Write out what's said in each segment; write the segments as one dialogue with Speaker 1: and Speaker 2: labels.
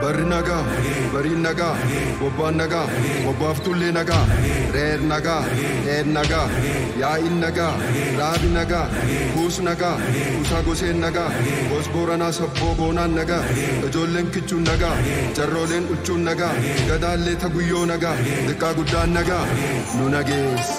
Speaker 1: Barri nagaa, bariin nagaa, bobbaan nagaa, bobbaaf tullee nagaa, reer nagaa, dheer nagaa, yaa'iin nagaa, raabi nagaa, kuus nagaa, kuusaa goseen nagaa, gos booranaa sabboo boonaan nagaa, ijoolleen kichuun nagaa, jarrooleen huccuun nagaa, gadaallee taguyyoo nagaa, xiqqaa guddaan nagaa, nu nagees.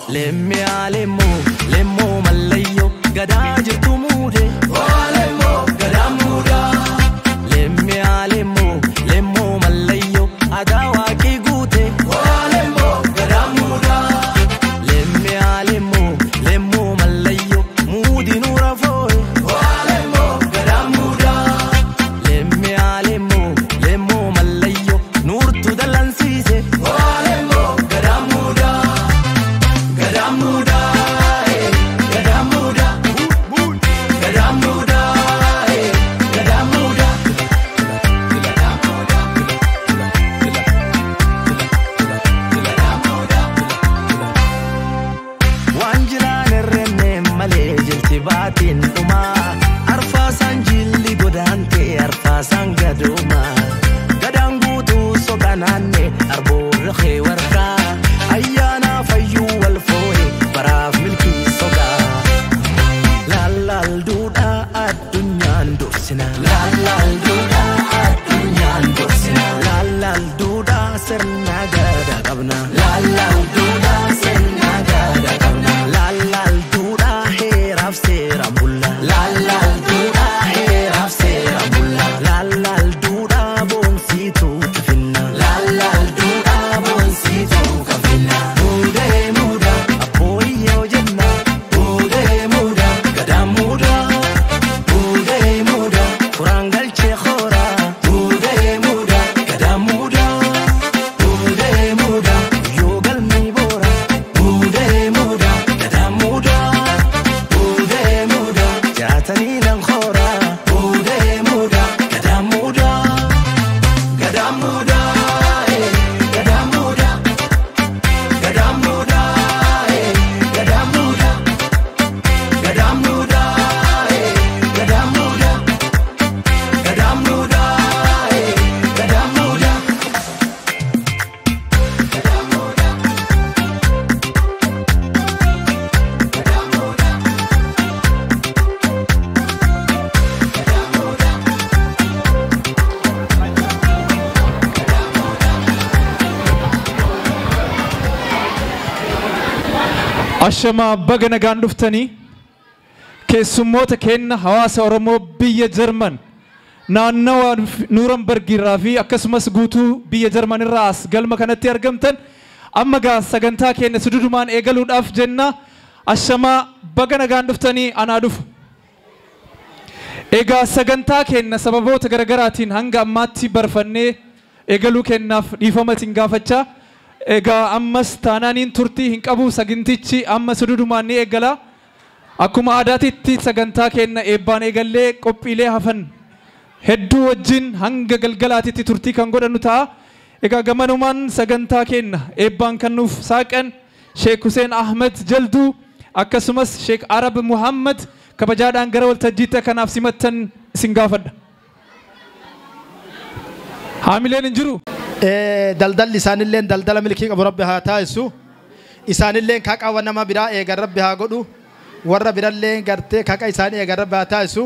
Speaker 2: Lemme alemo, lemo malayo, gada jirtu mude. Alemo, gada muda. Lemme alemo, lemo malayo, adawa ki gute. Alemo, gada muda. Lemme alemo, lemo malayo, mudi nura foe. Alemo, gada muda. Lemme alemo, lemo malayo, nurtu dalansise. Alemo, gada muda. Gadamuda, gadamuda, gadamuda, gadamuda. Wanjilaan irrenne malee jilti baatiin dhumaa. Arfaasaan jilli godaante arfaasaan gadooma. Gadaan guutuu soqanaanne arboorri kee warqaa. Ayyaana fayyuu wal foo'e baraaf milkii soqaa. Laalaal duudhaa addunyaan dursina. Laalaal duudhaa addunyaan dursina. Laalaal duudhaa sirna gadaa qabna. Laalaal duudhaa sirna gadaa qabna. Laalaal duudhaa heeraaf seeraan bulla. Laalaal duudhaa heeraaf seeraan bulla. Laalaal duudhaa boonsiituu kafinna. Laalaal duudhaa boonsiituu kafinna. Muudee muudaa abbooyyoo jenna. Muudee muudaa gadaa muudaa. Muudee muudaa furaan galchee hooraa. Muudee muudaa gadaa muudaa. Muudee muudaa yoo galmi boora. Muudee muudaa gadaa muudaa. Muudee muudaa jaatanii nan hooraa. Muudee muudaa gadaa muudaa. Gadaa muudaa gadaa muudaa. Gadaa muudaa gadaa muudaa. Gadaa muudaa gadaa muudaa. Gadaa muudaa gadaa muudaa.
Speaker 3: Ashamaa baga nagaan dhuftanii keessummoota keenya hawaasa Oromoo biyya Jarman naannawa Nuuranbarg irraa fi akkasumas guutuu biyya Jarman irraa as galma kanatti argamtan amma gaa sagantaa keenya sududumaan eegaluudhaaf jenna. Ashamaa baga nagaan dhuftanii anaa dhufu. Egaa sagantaa keenya sababoota garaagaraatiin hanga ammaatti barfannee eegaluu kennaaf dhiifama isin gaafachaa. Egaa ammas taanaaniin turtii hin qabu sagantichi amma sududumaan ni eegala. Akkuma aadaatitti sagantaa keenya eebbaan eegallee qophiilee hafan hedduu wajjin hanga galgalaatitti turtii kan godhannu ta'a. Egaa gamanumaan sagantaa keenya eebbaan kan nuuf saaqan Sheek Hussein Ahmed Jalduu akkasumas Sheek Arab Muhammad kabajaadhaan gara waltajjiitti kanaaf simattan isin gaafadha. Haamileen hin jiru.
Speaker 4: Daldalli isaanilleen daldala milkii qabu rabbi haa taasisu. Isaanilleen kaqa nama biraa eegan rabbi haa godhu. Warra birallee gartee kaqa isaanii eegan rabbi haa taasisu.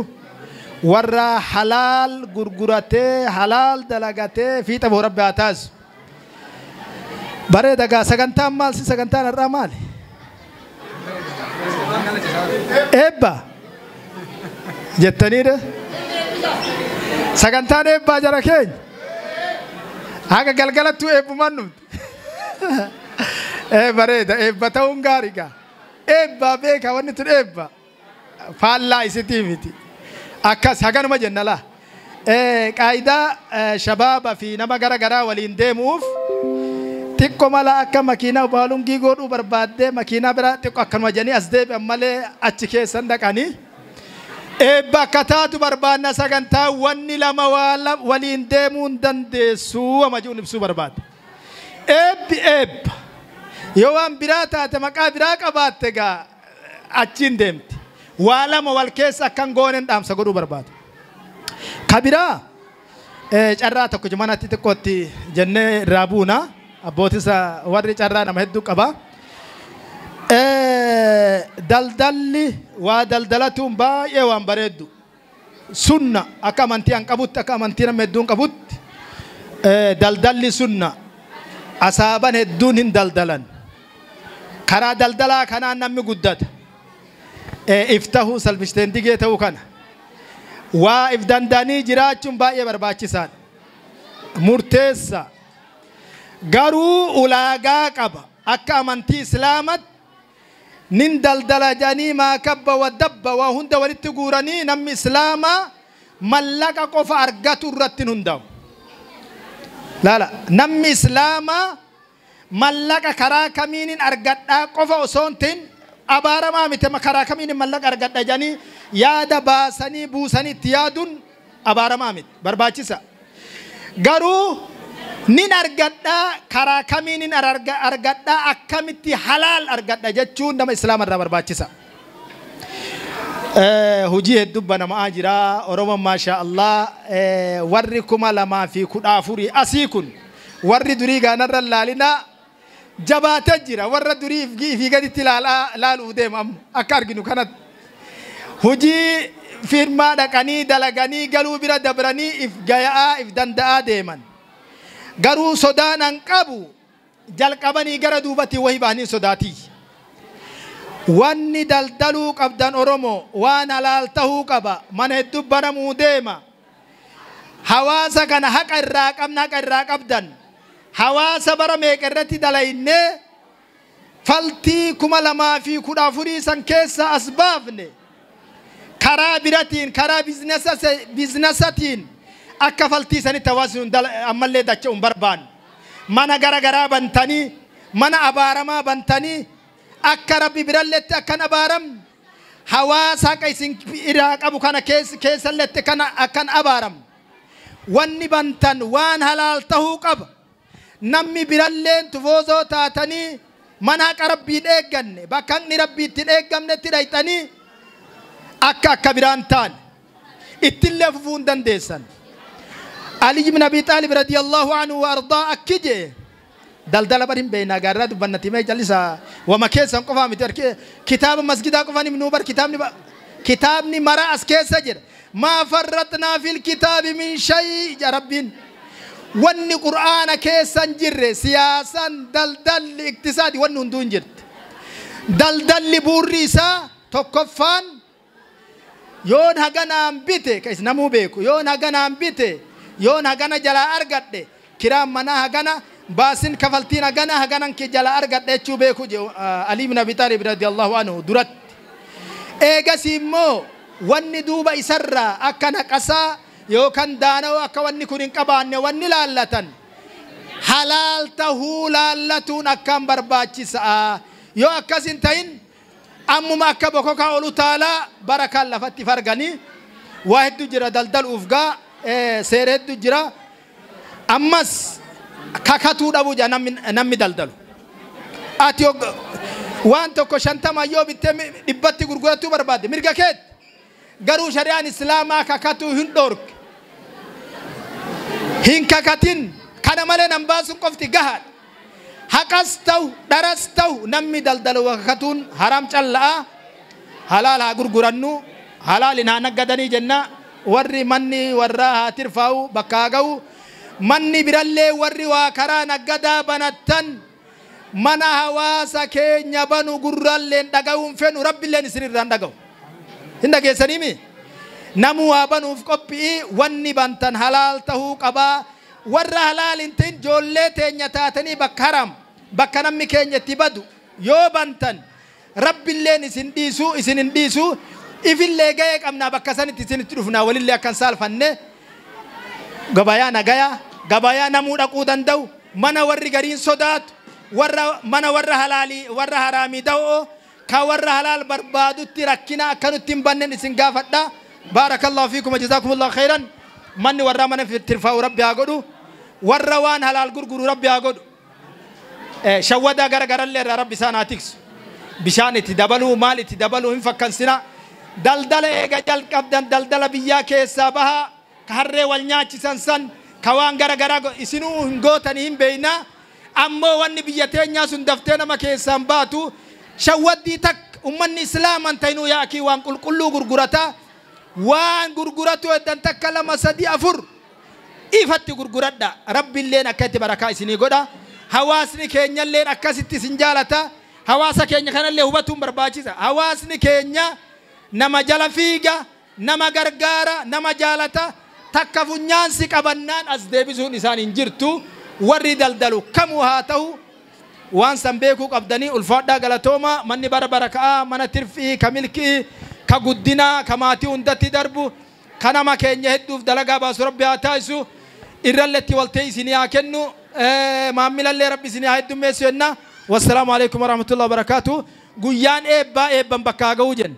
Speaker 4: Warra halaal gurguratee halaal dalagatee fiixa bahu rabbi haa taasisu. Bareeda gaa sagantaan maal si sagantaan har'aa maali? Eebba jettaniidha. Sagantaan eebbaa jara keenya. Haga galgalattuu eebbumaan dhumte. Bareeda eebba ta'uun gaarii gaa. Eebba beeka wanni tun eebba. Faallaa isitii miti. Akkas haganuma jenna laa. Qaayidaa shabaaba fi nama gara garaa waliin deemuuf xiqqoo mala akka makiinaa baalungii godhuu barbaaddee makiinaa biraa xiqqoo akkanuma jedhanii as deebi'an malee achi keessan dhaqanii. Eebba akka taatu barbaanna sagantaa wanni lama waliin deemuu hin dandeessu amma jiruun ibsuu barbaadde. Eebbi eebba. Yoo waan biraa taate maqaa biraa qabaatte gaa achiin deemti. Waa lama wal keessa akkan gooneen dhaamsa godhuu barbaada. Ka biraa carraa tokko manatti xiqqootti jennee irraa buuna. Abbootis warri carraa nama hedduu qaba. Daldalli waa daldalatuun baay'ee waan bareeddu. Sunna akka amantii an qabutti akka amantii nama hedduun qabutti daldalli sunna. Asaaban hedduun hin daldalan. Karaa daldalaa kanaan namni guddata. Iftahuu salphishteen digee ta'uu kana. Waa if danda'anii jiraachuun baay'ee barbaachisaadha. Murteessa. Garuu ulaagaa qaba. Akka amantii Islaamatti nin daldala jedhanii maa kabba wa dabba waa hunda walitti guuranii namni Islaamaa mallaqa qofa argatu irratti hin hundaa'u. Laala namni Islaamaa mallaqa karaa kamiinin argadhaa qofa osoo hin ta'in abaaramaa miti karaa kamiinin mallaqa argadha jedhanii yaada baasanii buusanii itti yaaduun abaaramaa miti barbaachisa. Garuu nin argadhaa karaa kamiinin argadhaa akkamitti halaal argadha jechuun nama Islaama irraa barbaachisa. Hojii hedduu banamaa jira Oromoon maashaa Allah warri 2014 asii kun warri durii gaanarra laalinaa jabaatee jira warra durii fi gaditti laaluu deema amma akka arginu kanatti. Hojii firmaa dhaqanii dalaganii galuu bira dabranii if gaya'aa if danda'aa deeman. Garuu sodaan an qabu jalqabanii gara duubatti wahii bahanii sodaatii. Wanni daldaluu qabdan Oromoo waan halaal tahuu qaba mana hedduu banamuu deema. Hawaasa kana haqa irraa qabna haqa irraa qabdan. Hawaasa bara meeqa irratti dalaynee faltii 2014 san keessa as baafne karaa biratiin karaa biizinasatiin akka faltii sanitti hawaasni ammallee dacha'uun barbaannu. Mana gara garaa bantanii mana abaaramaa bantanii akka rabbi biralleetti akkan abaaramne hawaasa haqa isin irraa qabu kana keessalleetti akkan abaaramne. Wanni bantan waan halaal tahuu qaba. Namni biralleen tufoozoo taatanii mana haqa rabbii hin eegganne bakka haqni rabbii itti hin eeggamnetti dhayxanii akka akka biraan taane ittillee fufuu hin dandeessan. Ali ibn Abi Talib radiyallahu anhu wa ardaa akki jee daldala bar hin beeknaa gaarraa dubbannati mee jallisaa wama keessan qofaa miti kitaaba masgidaa qofaan himnuu bar kitaabni mara as keessa jira. Maa farratnaa fil kitaabi min shay ja rabbiin. Wanni qur'aana keessan jirre siyaasaan daldalli iktisaadi wanni hunduu hin jirti. Daldalli buurri isaa tokkoffaan yoon haganaan bite ka isin namuu beeku yoon haganaan bite yoon hagana jalaa argadhe kiraan manaa hagana baasin kafaltiin hagana haganan kee jalaa argadhe jechuu beeku je Ali ibn Abi Talib radiyallahu anhu duratti. Eegas immoo wanni duuba isarraa akka naqasaa yookaan daana'oo akka wanni kun hin qabaanne wanni laallatan halaal tahuu laallatuun akkaan barbaachisaa. Yoo akkas hin ta'in ammuma akka bokokaa olu taalaa barakaan lafatti farganii waa hedduu jira daldaluuf gaa seera hedduu jira. Ammas kakatuu dhabuu jira namni daldalu. Ati waan tokko 50 yoo bittee 100tti gurgurachuu barbaadde mirga keetti. Garuu shari'aan Islaamaa kakatuu hin dhorke. Hin kakatin kana malee nan baasuun qofti gahaadha. Haqas ta'u dharas ta'u namni daldalu kakatuun haram calla'aa halaal haa gurgurannu halaalin haa naggadanii jenna warri manni warraa haa tirfaa'u bakka haa ga'u manni birallee warri waa karaa naggadaa banattan mana hawaasa keenya banu gurralleen dhaga'uun fenu rabbilleen isinirraan dhaga'u. Hin dhageessanii mi? Namuu waa banuuf qophii wanni bantan halaal tahuu qabaa. Warra halaal hin ta'in ijoollee teenya taatanii bakka haram Bakka namni keenya itti badu yoo bantan Rabbiilleen isin dhiisu, isin hin dhiisu. Ifillee ga'ee qabnaa bakka sanitti isinitti dhufnaa, walillee akkan saalfanne. Gabayaa nagayaa, gabayaa namuu dhaquu danda'u, mana warri gariin sodaatu, warra mana warra halaalii warra haraamii da'oo ka warra halaal barbaadutti rakkina akka nutti hin bannen isin gaafadha. Baarakallahu fiikum, jazaakumullahu khairan. Manni warraa mana tirfaa'u Rabbi haa godhu, warra waan halaal gurguru Rabbi haa godhu. Shawwadaa gara garallee irraa Rabbi isaan haa tiksu. Bishaan itti dabaluu, maal itti dabaluu hin fakkansina. Daldala eega jalqabdan daldala biyyaa keessaa bahaa, ka harree wal nyaachisan san, ka waan gara garaa isinuu hin gootanii hin beeynaa. Ammoo wanni biyya teenyaa sun daftee nama keessaan baatu. Shawwaddii takka ummanni islaaman ta'inuu yaakii waan qulqulluu gurgurata. Waan gurguratu heddan takka, lama, sadi, afur ifatti gurguradha. Rabbiilleen akka itti barakaa isinii godha. Hawaasni keenyalleen akkasitti isin jaalata. Hawaasa keenya kanallee hubatuun barbaachisa. Hawaasni keenya nama jala fiiga, nama gargaara, nama jaalata. Takka funyaansi qabannaan as deebisuun isaan hin jirtu. Warri daldalu kamuu haa ta'u waan san beekuu qabdanii. Ulfaadhaa, galatooma. Manni bara baraka'aa, mana tirfii, ka milkii, ka guddinaa, ka maatii hundatti darbu, ka nama keenya hedduuf dalagaa baasu Rabbi haa taasisu. Irralletti waltee isinii haa kennu, maamilallee Rabbi isinii haa heddummeessu jenna. Wassalaamu alaikum warahmatullahi wabarakaatu. Guyyaan eebbaa eebban bakka haa ga'uu jenna.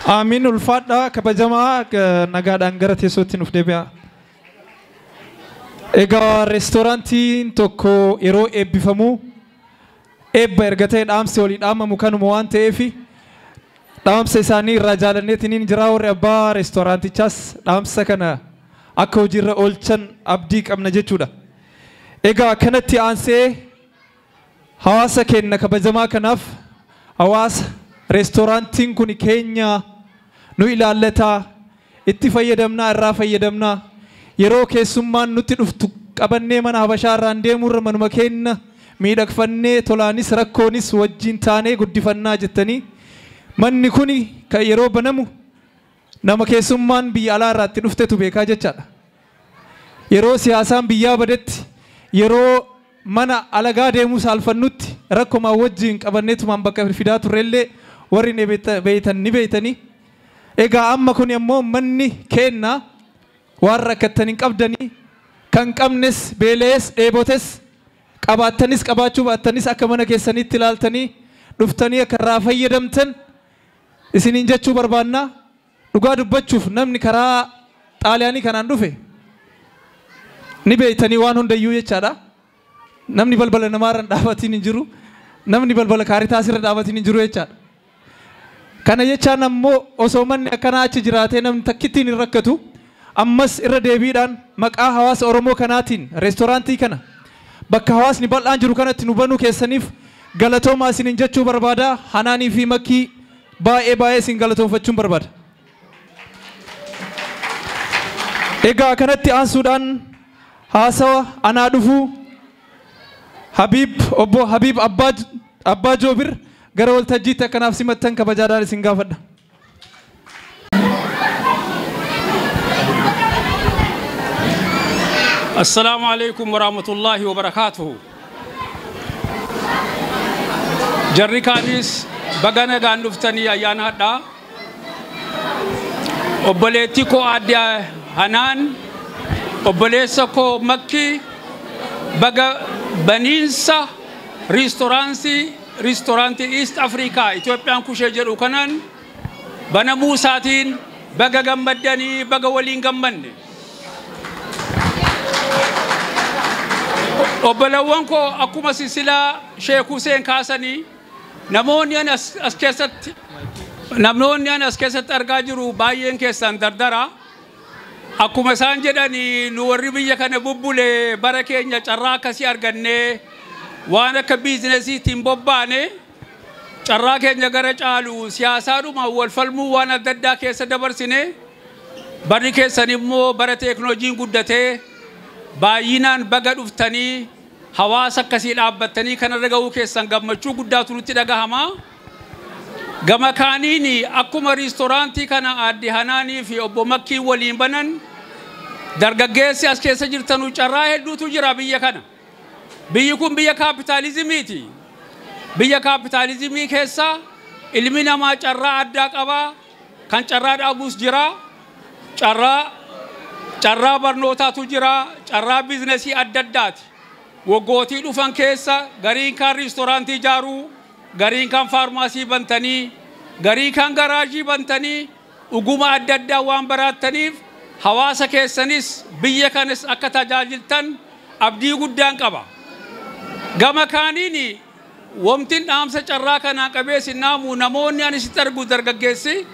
Speaker 3: Amiin, ulfaadhaa, kabajamaa, nagaadhaan gara teessootti nuuf deebi'a. Egaa reestooraantiin tokko yeroo eebbifamu eebba erga ta'e dhaamsi walii dhaamamu kanuma waan ta'eef, dhaamsa isaanii irraa jaalanneetiin jira. Warri abbaa reestooraantichaas dhaamsa kana akka hojiirra oolchan abdii qabna jechuudha. Egaa kanatti aansee hawaasa keenya kabajamaa kanaaf, hawaasa reestooraantiin kun keenya nu ilaallataa, itti fayyadamnaa, irraa fayyadamnaa, yeroo keessummaan nutti dhuftu qabannee mana habashaa irraan deemurra manuma keenya miidhagfannee tolaanis rakkoonis wajjin taanee guddifannaa jettanii, manni kun kan yeroo banamu nama keessummaan biyya alaa irraa itti dhuftetu beekaa jechaadha. Yeroo siyaasaan biyyaa badetti, yeroo mana alagaa deemuu saalfannutti, rakkomaa wajjin qabanneetumaan bakka fidaa turrellee warri beeytan ni beeytanii. Egaa amma kun immoo manni keenna, waan rakkattan hin qabdanii, kan qabnes beela'es dheebotes, qabaattanis qabaachuu baattanis akka mana keessanitti ilaaltanii dhuftanii akka irraa fayyadamtan isiniin jechuu barbaanna. Dhugaa dubbachuuf namni karaa Xaaliyaanii kanaan dhufe ni beeytanii waan hundayyuu jechaadha. Namni balbala namaarra hin dhaabatiin hin jiru. Namni balbala kaaritaas irra dhaabatiin hin jiru jechaadha. Kana jechaan ammoo osoo manni akkanaa achi jiraatee namni takkittiin hin rakkatu. Ammas irra deebiidhaan maqaa hawaasa Oromoo kanaatiin reestooraantii kana bakka hawaasni bal'aan jiru kanatti nu banuu keessaniif galatoomaa isiniin jechuu barbaada. Hanaanii fi Makkii baay'ee baay'ee isin galatoonfachuun barbaada. Egaa kanatti aansuudhaan haasawa anaa dhufuu Habiib, obbo Habiib Abbaa Joobir gara waltajjiitti akkanaaf simattan kabajaadhaan isin gaafadha.
Speaker 5: السلام عليكم ورحمة الله وبركاته. Jarri kaanis baga nagaan dhuftanii ayyaana hadhaa. Obboleettii koo aadde Hanaan, obboleessa koo Makki, baga baniinsa riistooraantii East Africa Itoophiyaan kushee jedhu kanaan banamuu isaatiin baga gammaddanii, baga waliin gammanne. Obbolawwan koo, akkuma silsilaa Sheek Huseen kaasanii, namoonni ani as keessatti argaa jiru baay'een keessan dardara. Akkuma isaan jedhanii, nu warri biyya kana bubbule bara keenya carraa akkasii argannee waan akka biizinesiitiin bobbaane, carraa keenya gara caalu siyaasaadhuma wal falmuu waan adda addaa keessa dabarsine. Barri keessan immoo bara teeknooloojiin guddatee, baay'inaan baga dhuftanii hawaasa akkasii dhaabbattanii kanarra ga'uu keessan gammachuu guddaatu nutti dhagahama. Gama kaaniin akkuma riistooraantii kana aadde Hanaanii fi obbo Makkii waliin banan, dargaggeessi as keessa jirtanuu carraa hedduutu jira biyya kana. Biyyi kun biyya kaapitaalizimiiti. Biyya kaapitaalizimii keessa ilmi namaa carraa addaa qabaa. Kan carraa dhaabuus jira. Carraa barnootaatu jira. Carraa biizinesii adda addaati. Waggootii dhufan keessa gariin kan riistooraantii ijaaruu, gariin kan faarmaasii bantanii, garii kan garaajii bantanii dhuguma adda addaa waan baraattaniif hawaasa keessanis biyya kanas akka tajaajiltan abdii guddaan qaba. Gama kaaniin wamtiin dhaamsa carraa kanaan qabee sinnaamu namoonni ani sitti argu dargaggeessi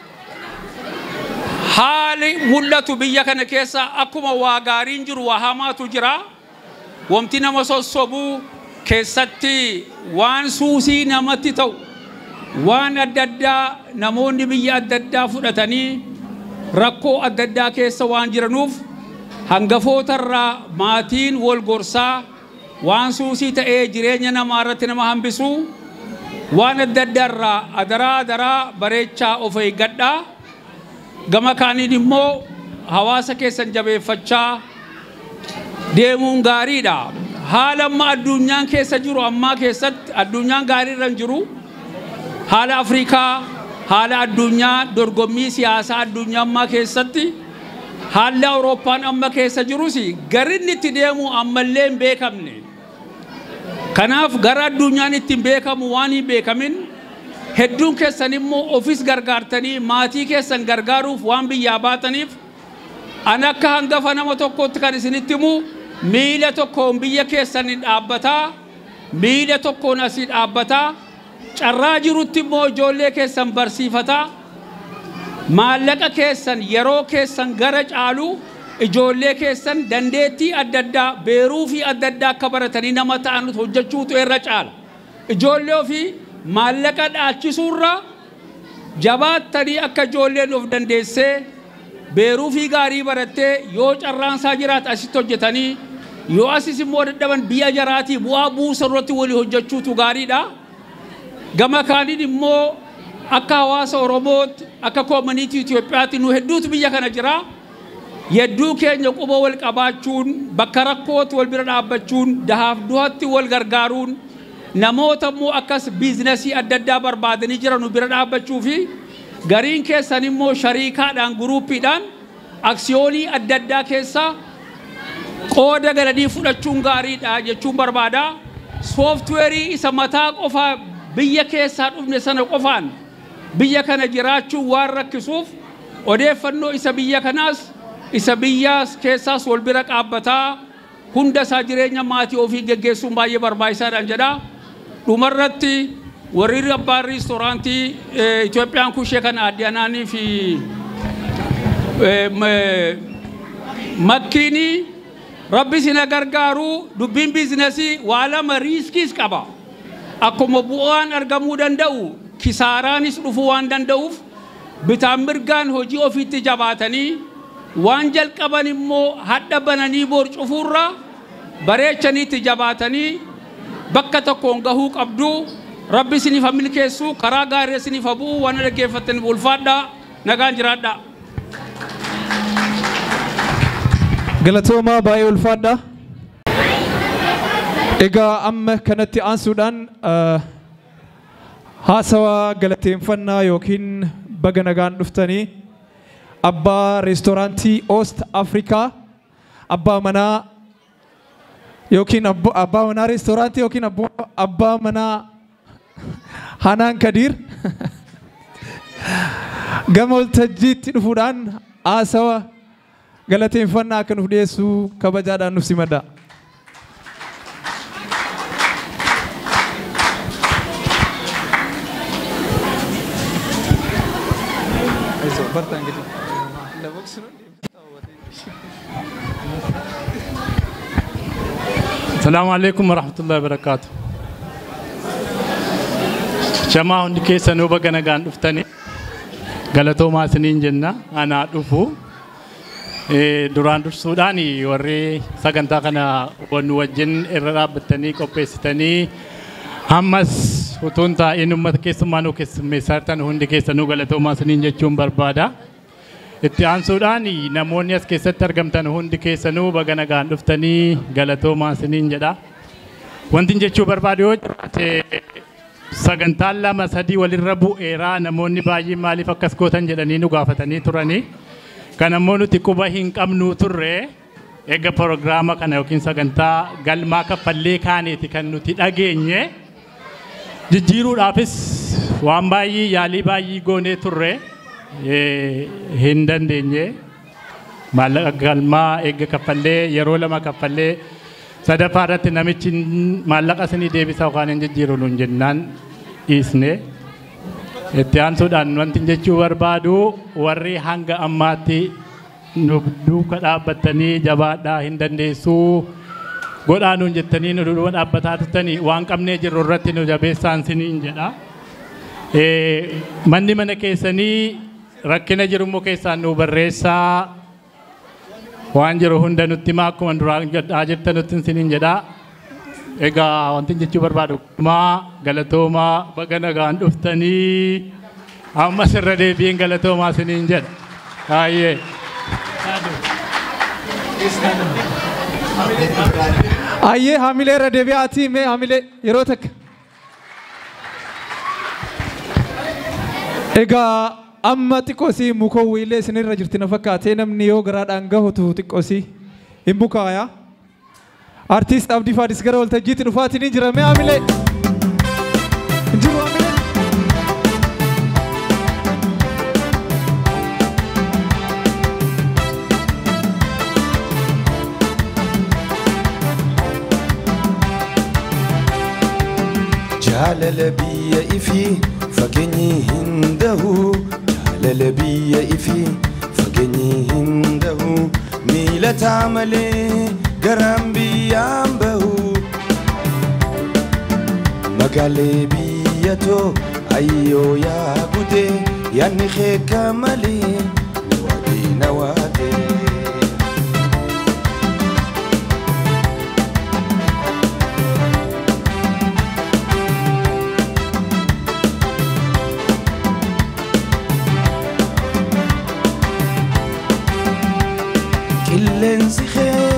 Speaker 5: haali mul'atu biyya kana keessa akkuma waa gaariin jiru waa hamaatu jira. Wamti nama sossobuu keessatti waan suusii namatti ta'u waan adda addaa namoonni biyya adda addaa fudhatanii rakkoo adda addaa keessa waan jiranuuf hangafootarraa maatiin wal gorsaa waan suusii ta'ee jireenya namaa irratti nama hambisuu waan adda addaarraa adaraa adaraa bareechaa of eeggadhaa. Gama kaaniin immoo hawaasa keessan jabeeffachaa deemuun gaariidha. Haala amma addunyaan keessa jiru ammaa keessatti addunyaan gaarii irra hin jiru. Haala Afrikaa, haala addunyaa dorgommii siyaasaa addunyaa ammaa keessatti haalli Awurooppaan amma keessa jirus garinni itti deemu ammallee hin beekamne. Kanaaf gara addunyaan ittiin beekamu waan hin beekamin hedduun keessan immoo ofis gargaartanii maatii keessan gargaaruuf waan biyyaa baataniif an akka hangafa nama tokkootti kan isinitti himu miila tokkoon biyya keessan hin dhaabbataa, miila tokkoon asii dhaabbataa, carraa jirutti immoo ijoollee keessan barsiifataa, maallaqa keessan yeroo keessan gara caalu ijoollee keessan dandeettii adda addaa beeruu fi adda addaa akka baratanii nama ta'an hojjechuutu irra caala. Ijoollee ofii maallaqa dhaalchisuurra jabaattanii akka ijoolleen of dandeessee beeruu fi gaarii barattee yoo carraan isaa jiraate asitti hojjetanii yoo asis immoo dadhaban biyya jaraatii bu'aa buusa irratti walii hojjechuutu gaariidha. Gama kaaniin immoo akka hawaasa Oromootti akka koominiitii Itoophiyaatti nu hedduutu biyya kana jira. Yedduu keenya quba wal qabaachuun bakka rakkootti wal bira dhaabbachuun dahaaf duhatti wal gargaaruun namoota immoo akkas biizinasii adda addaa barbaadanii jiran bira dhaabbachuu fi gariin keessan immoo shariikaadhaan guruuppiidhaan aksiyoonii adda addaa keessa qooda galanii fudhachuun gaariidha jechuun barbaada. Sooftiweerii isa mataa qofaa biyya keessaa dhufne sana qofaan biyya kana jiraachuun waan rakkisuuf odeeffannoo isa biyya kanaas isa biyya keessaas wal bira dhaabbataa hunda isaa jireenya maatii ofii geggeessuun baay'ee barbaachisaadhaan jedha. Dhumarratti warri abbaan riistooraantii Itoophiyaan kushee kana adde Anaanii fi Makkiinii Rabbi isin gargaaru dubbiin biizinasii waa lama riiskiis qaba. Akkuma bu'aan argamuu danda'u kisaaraanis dhufuu waan danda'uuf bitaan mirgaan hojii ofiitti jabaatanii waan jalqaban immoo hadha bananii bor cufuurra bareechaniitti jabaatanii bakka tokkoon gahuu qabdu. Rabbi isiniif haa milkeessu, karaa gaarii isiniif haa bu'u, waan dhaggeeffattaniif ulfaadhaa, nagaan jiraadhaa.
Speaker 3: Galatoomaa baay'ee ulfaadhaa. Egaa amma kanatti aansuudhaan haasawaa galateeffannaa yookiin baga nagaan dhuftanii abbaa reestooraantii Oost Afrikaa abbaa manaa yookiin abbaa manaa reestooraantii yookiin abbaa manaa Hanaan Kadiir gama waltajjiitti dhufuudhaan haasawa galateeffannaa akka nuuf dhiyeessu kabajaadhaan nuuf simadha.
Speaker 6: السلام عليكم ورحمة الله وبركاته. Shamaa hundi keessanuu baga nagaan dhuftanii galatoomaa isiniin jenna. Anaa dhufu duraan dursuudhaan warri sagantaa kana nu wajjin irra dhaabbattanii qopheessitanii ammas utuu hin taa'in uummata keessummaa nu keessummeessaa jirtan hundi keessanuu galatoomaa isiniin jechuun barbaada. Itti aansuudhaan namoonni as keessatti argamtan hundi keessanuu baga nagaan dhuftanii galatoomaa isiniin jedha. Wanti jechuu barbaadu yoo jiraate sagantaan 2 3 walirra bu'eeraa namoonni baay'een maaliif akkas gootan jedhanii nu gaafatanii turanii. Kan ammoo nuti quba hin qabnu turre eega proogiraama kana yookiin sagantaa galmaa kaffallee kaaneeti kan nuti dhageenye. Jijjiiruudhaafis waan baay'ee yaalii baay'ee goonee turre hin dandeenye. Maallaqa galmaa eega kaffallee yeroo 2 kaffallee sadaffaa irratti namichi maallaqa isinii deebisa yookaan hin jijjiiru nuun jennaan dhiisne. Itti aansuudhaan wanti jechuu barbaadu warri hanga ammaatti nu duuka dhaabbattanii jabaadhaa hin dandeessuu godhaa nuun jettanii nu duuba dhaabbataa turtanii waan qabnee jirru irratti nu jabeessaan siniin jedha. Manni mana keessanii rakkina jiru immoo keessaan nu barreessaa waan jiru hunda nutti himaa akkuma duraan jedhaa jirtan nutti siniin jedha. Egaa wanti jechuu barbaadu galatoomaa baga nagaan dhuftanii ammas irra deebiin galatoomaa siniin jedha. Baay'ee.
Speaker 3: Ayyee hamilee irra deebi'aatii mee hamilee yeroo takka. Egaa amma xiqqoosii mukoowwiilee isinirra jirti na fakkaatee namni yoo garaadhaan gahutu xiqqoosii hin bukaayaa. Artiist Abdii Faadis gara waltajjiitti dhufaatiin ni jira mee hamilee. Jiru hamilee.
Speaker 1: Jaalala biyya ifii fageenyi hin dahu. Jaalala biyya ifii fageenyi hin dahu. Miilataa malee garaan biyyaan bahu. Magaalee biyya too ayyoo yaa gudee yaadni keeka malee nawaatee nawaatee. Qilleensi kee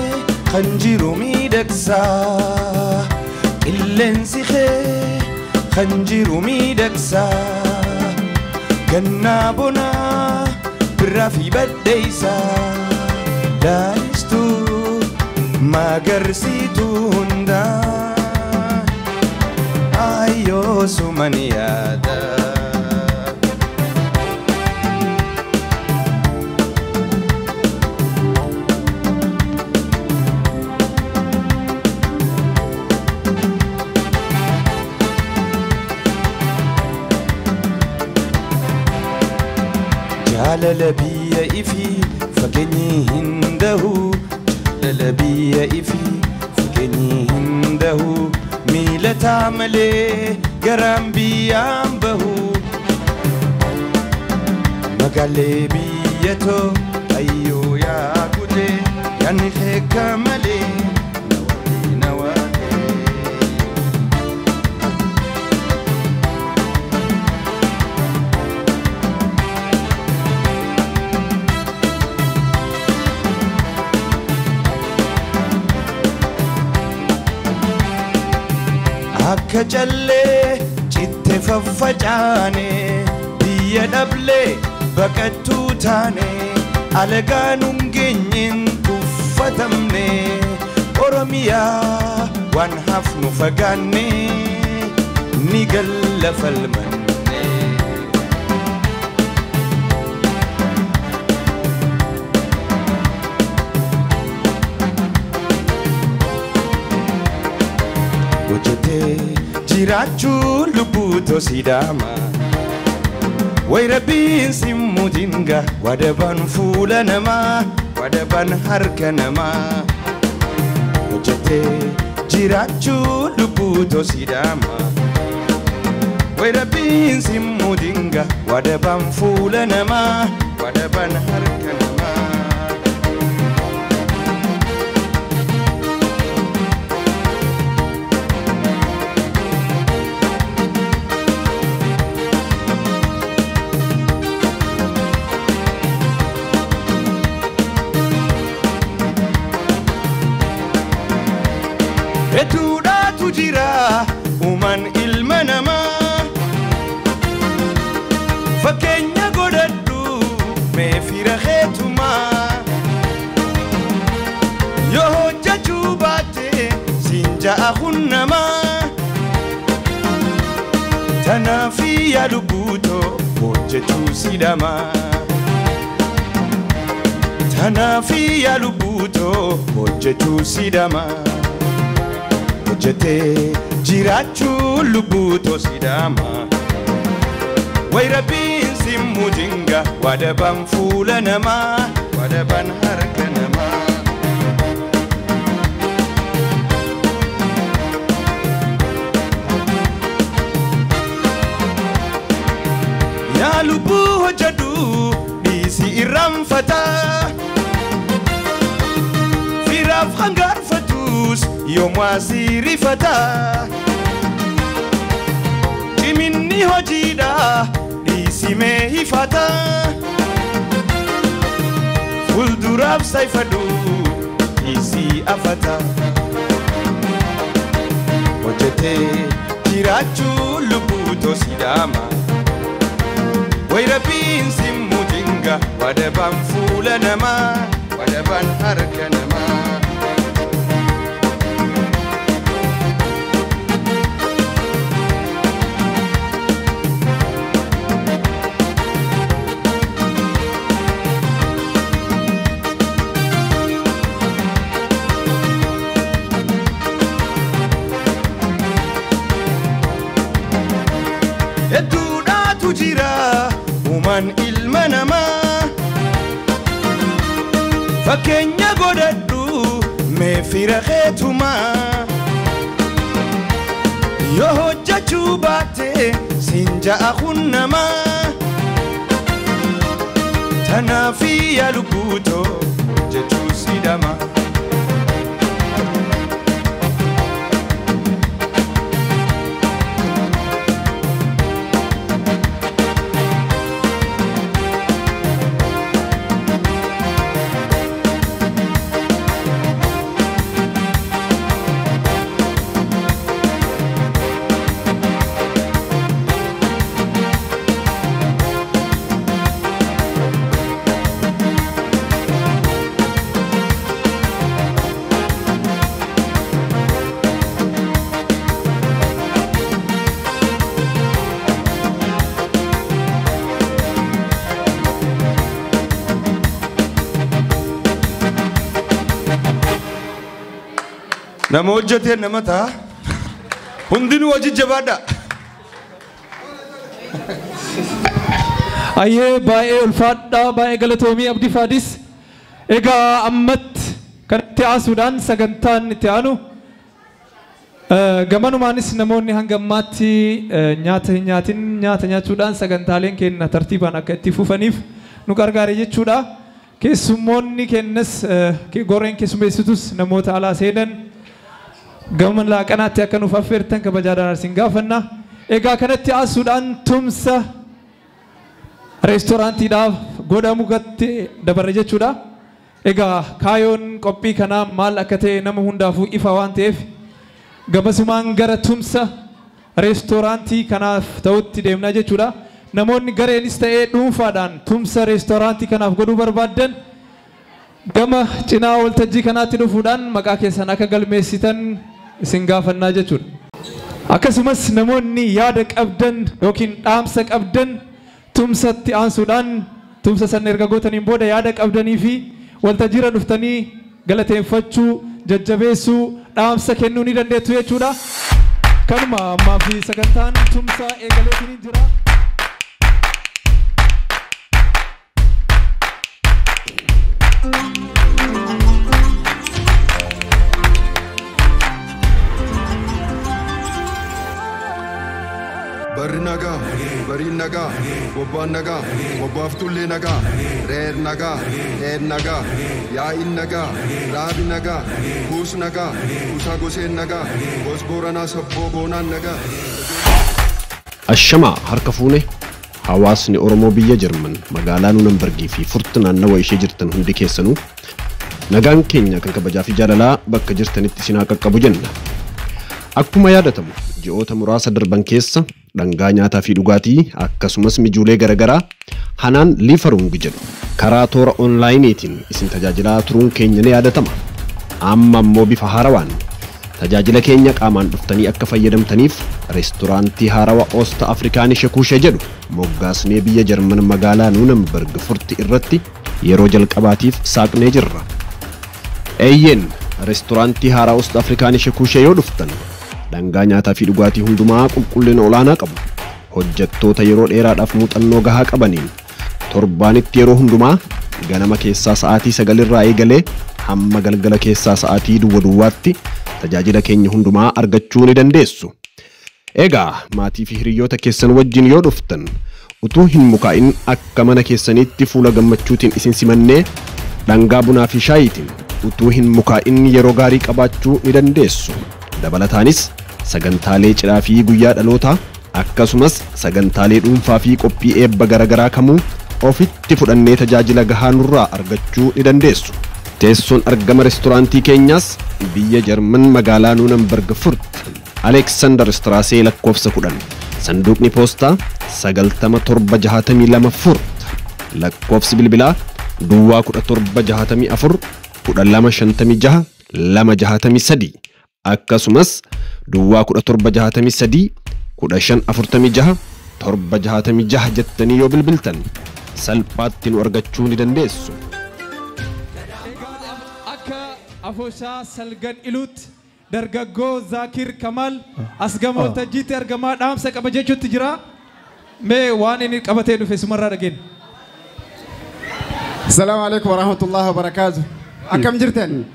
Speaker 1: kan jiru miidhagsaa. Qilleensi kee kan jiru miidhagsaa. Gannaa bonaa birraa fi baddeessaa. Laalistuu magarsiituu hundaa. Ayyoo suman yaada. Jaalala biyya ifii fageenyi hin dahu. Jaalala biyya ifii fageenyi hin dahu. Miilataa malee garaan biyyaan bahu. Magaalee biyya too ayyoo yaa gudee yaadni keeka malee nawaatee nawaatee. Akka callee citte faffacaane biyya dhablee baqattuu taane alagaan hin geenyeen tuffatamne Oromiyaa waan hafnu fagaanne ni galla falmanne. Hojjetee jiraachuun lubbuu tosiidhaama. Way rabbiin simmuu dinga wadabaan fuula namaa wadabaan harka namaa. Hojjetee jiraachuun lubbuu tosiidhaama. Way rabbiin simmuu dinga wadabaan fuula namaa wadabaan harka namaa. Hedduudhaatu jira.
Speaker 7: Tanaafi yaa lubbuutoo hojjechuu sidama. Tanaafi yaa lubbuutoo hojjechuu sidama. Hojjetee jiraachuu lubbuutoo sidama. Way rabbiin simmu jinga wadabaan fuula namaa wadabaan harka namaa. Yaa lubbuu hojjedhu dhiisi irraanfataa. Firaaf hangaarfatus yoomuu asii rifataa. Ciminni hojiidha dhiisi mee hifataa. Fuulduraaf sayfadhu dhiisi afataa. Hojjetee jiraachuu lubbuutoo sidama. Way rabbiin simmu jinga wadabaan fuula namaa wadabaan harka namaa. Hedduudhaatu jira uumaan ilma namaa. Fakkeenya godhadhu mee fira keetumaa. Yoo hojjechuu baatte siin ja'a kun namaa. Tanaafi yaa lubbuutoo hojjechuu sidama. Nama hojjetee nama ta'a. Hundinuu hojii jabaadha.
Speaker 3: Ayyee baay'ee ulfaadhaa baay'ee galatoomii Abdii Faadis. Egaa ammatti kan itti aasuudhaan sagantaan itti aanu gamanumaanis namoonni hanga ammaatti nyaata hin nyaatin nyaata nyaachuudhaan sagantaaleen keenya tartiibaan akka itti fufaniif nu gargaare jechuudha. Keessummoonni kennas goreen keessummeessitus namoota alaa seenan gama laaqanaatti akka nuuf affeertan kabajaadhaan isin gaafanna. Egaa kanatti aasuudhaan tumsa reestooraantiidhaaf godhamu gatti dabarre jechuudha. Egaa kaayoon qophii kanaa maal akka ta'e nama hundaafuu ifa waan ta'eef gamasumaan gara tumsa reestooraantii kanaaf ta'utti deemna jechuudha. Namoonni gareenis ta'ee dhuunfaadhaan tumsa reestooraantii kanaaf godhuu barbaaddan gama cinaa waltajjii kanaatti dhufuudhaan maqaa keessan akka galmeessitan isin gaafannaa jechuudha. Akkasumas namoonni yaada qabdan yookiin dhaamsa qabdan tumsatti aansuudhaan tumsa san erga gootaniin booda yaada qabdanii fi waltajjiirra dhuftanii galateeffachuu, jajjabeessuu, dhaamsa kennuu ni dandeettu jechuudha. Kanuma ammaa fi sagantaan tumsaa eegaleetiin jira.
Speaker 1: Barri nagaa, bariin nagaa, bobbaan nagaa, bobbaaf tullee nagaa, reer nagaa, dheer nagaa, yaa'iin nagaa, raabi nagaa, kuus nagaa, kuusaa goseen nagaa, gos booranaa sabboo boonaan nagaa.
Speaker 8: Ashamaa harka fuune hawaasni Oromoo biyya Jarman magaalaa Nuunanbargii fi furti naannawa ishee jirtan hundi keessanuu nagaan keenya kan kabajaa fi jaalalaa bakka jirtanitti isin haa qaqqabu jenna. Akkuma yaadatamu ji'oota muraasa darban keessa dhangaa nyaataa fi dhugaatii akkasumas mijuulee garaagaraa Hanaan Liifarung jedhu karaa toora onlaayiniitiin isin tajaajilaa turuun keenya ni yaadatama. Amma immoo bifa haarawaan Tajaajila keenya qaamaan dhuftanii akka fayyadamtaniif reesturaantii haarawaa Oosta Afrikaanische Küche jedhu moggaasnee biyya Jarman magaalaa Nuunenberg Furti irratti yeroo jalqabaatiif saaqnee jirra. Eeyyeen, reesturaantii haaraa Oosta Afrikaanische Küche yoo dhuftan dhangaa nyaataa fi dhugaatii hundumaa qulqullina olaanaa qabu, hojjettoota yeroo dheeraadhaaf muuxannoo gahaa qabaniin torbaanitti yeroo hundumaa ganama keessaa sa'aatii 9 irraa eegalee hamma galgala keessaa sa'aatii duwwa duwwaatti tajaajila keenya hundumaa argachuu ni dandeessu. Egaa maatii fi hiriyoota keessan wajjin yoo dhuftan utuu hin mukaa'in akka mana keessaniitti fuula gammachuutiin isin simannee dhangaa bunaa fi shaayiitiin utuu hin mukaa'in yeroo gaarii qabaachuu ni dandeessu. Dabalataanis sagantaalee cidhaa fi guyyaa dhalootaa akkasumas sagantaalee dhuunfaa fi qophii eebba garaagaraa kamuu ofitti fudhannee tajaajila gahaa nurraa argachuu ni dandeessu. Teessoon argama reesturaantii keenyaas biyya Jarman magaalaa Nuunenberg Furt, Alexander Strasse lakkoofsa 10, sanduuqni poostaa 90762 Furt, lakkoofsi bilbilaa duwwaa 1764 1256 263, akkasumas duwwaa 1763 1546 766 jettanii yoo bilbiltan salphaatti nu argachuu ni dandeessu.
Speaker 3: Afooshaa Salgan Iluut dargaggoo Zaakir Kamal as gama waltajjiitti argamaa dhaamsa qaba jechuutti jira. Mee waan inni qabatee dhufe sumarraa dhageenya.
Speaker 9: Salaamu alaikum warahmatullahi wabarakaatu. Akkam jirtan?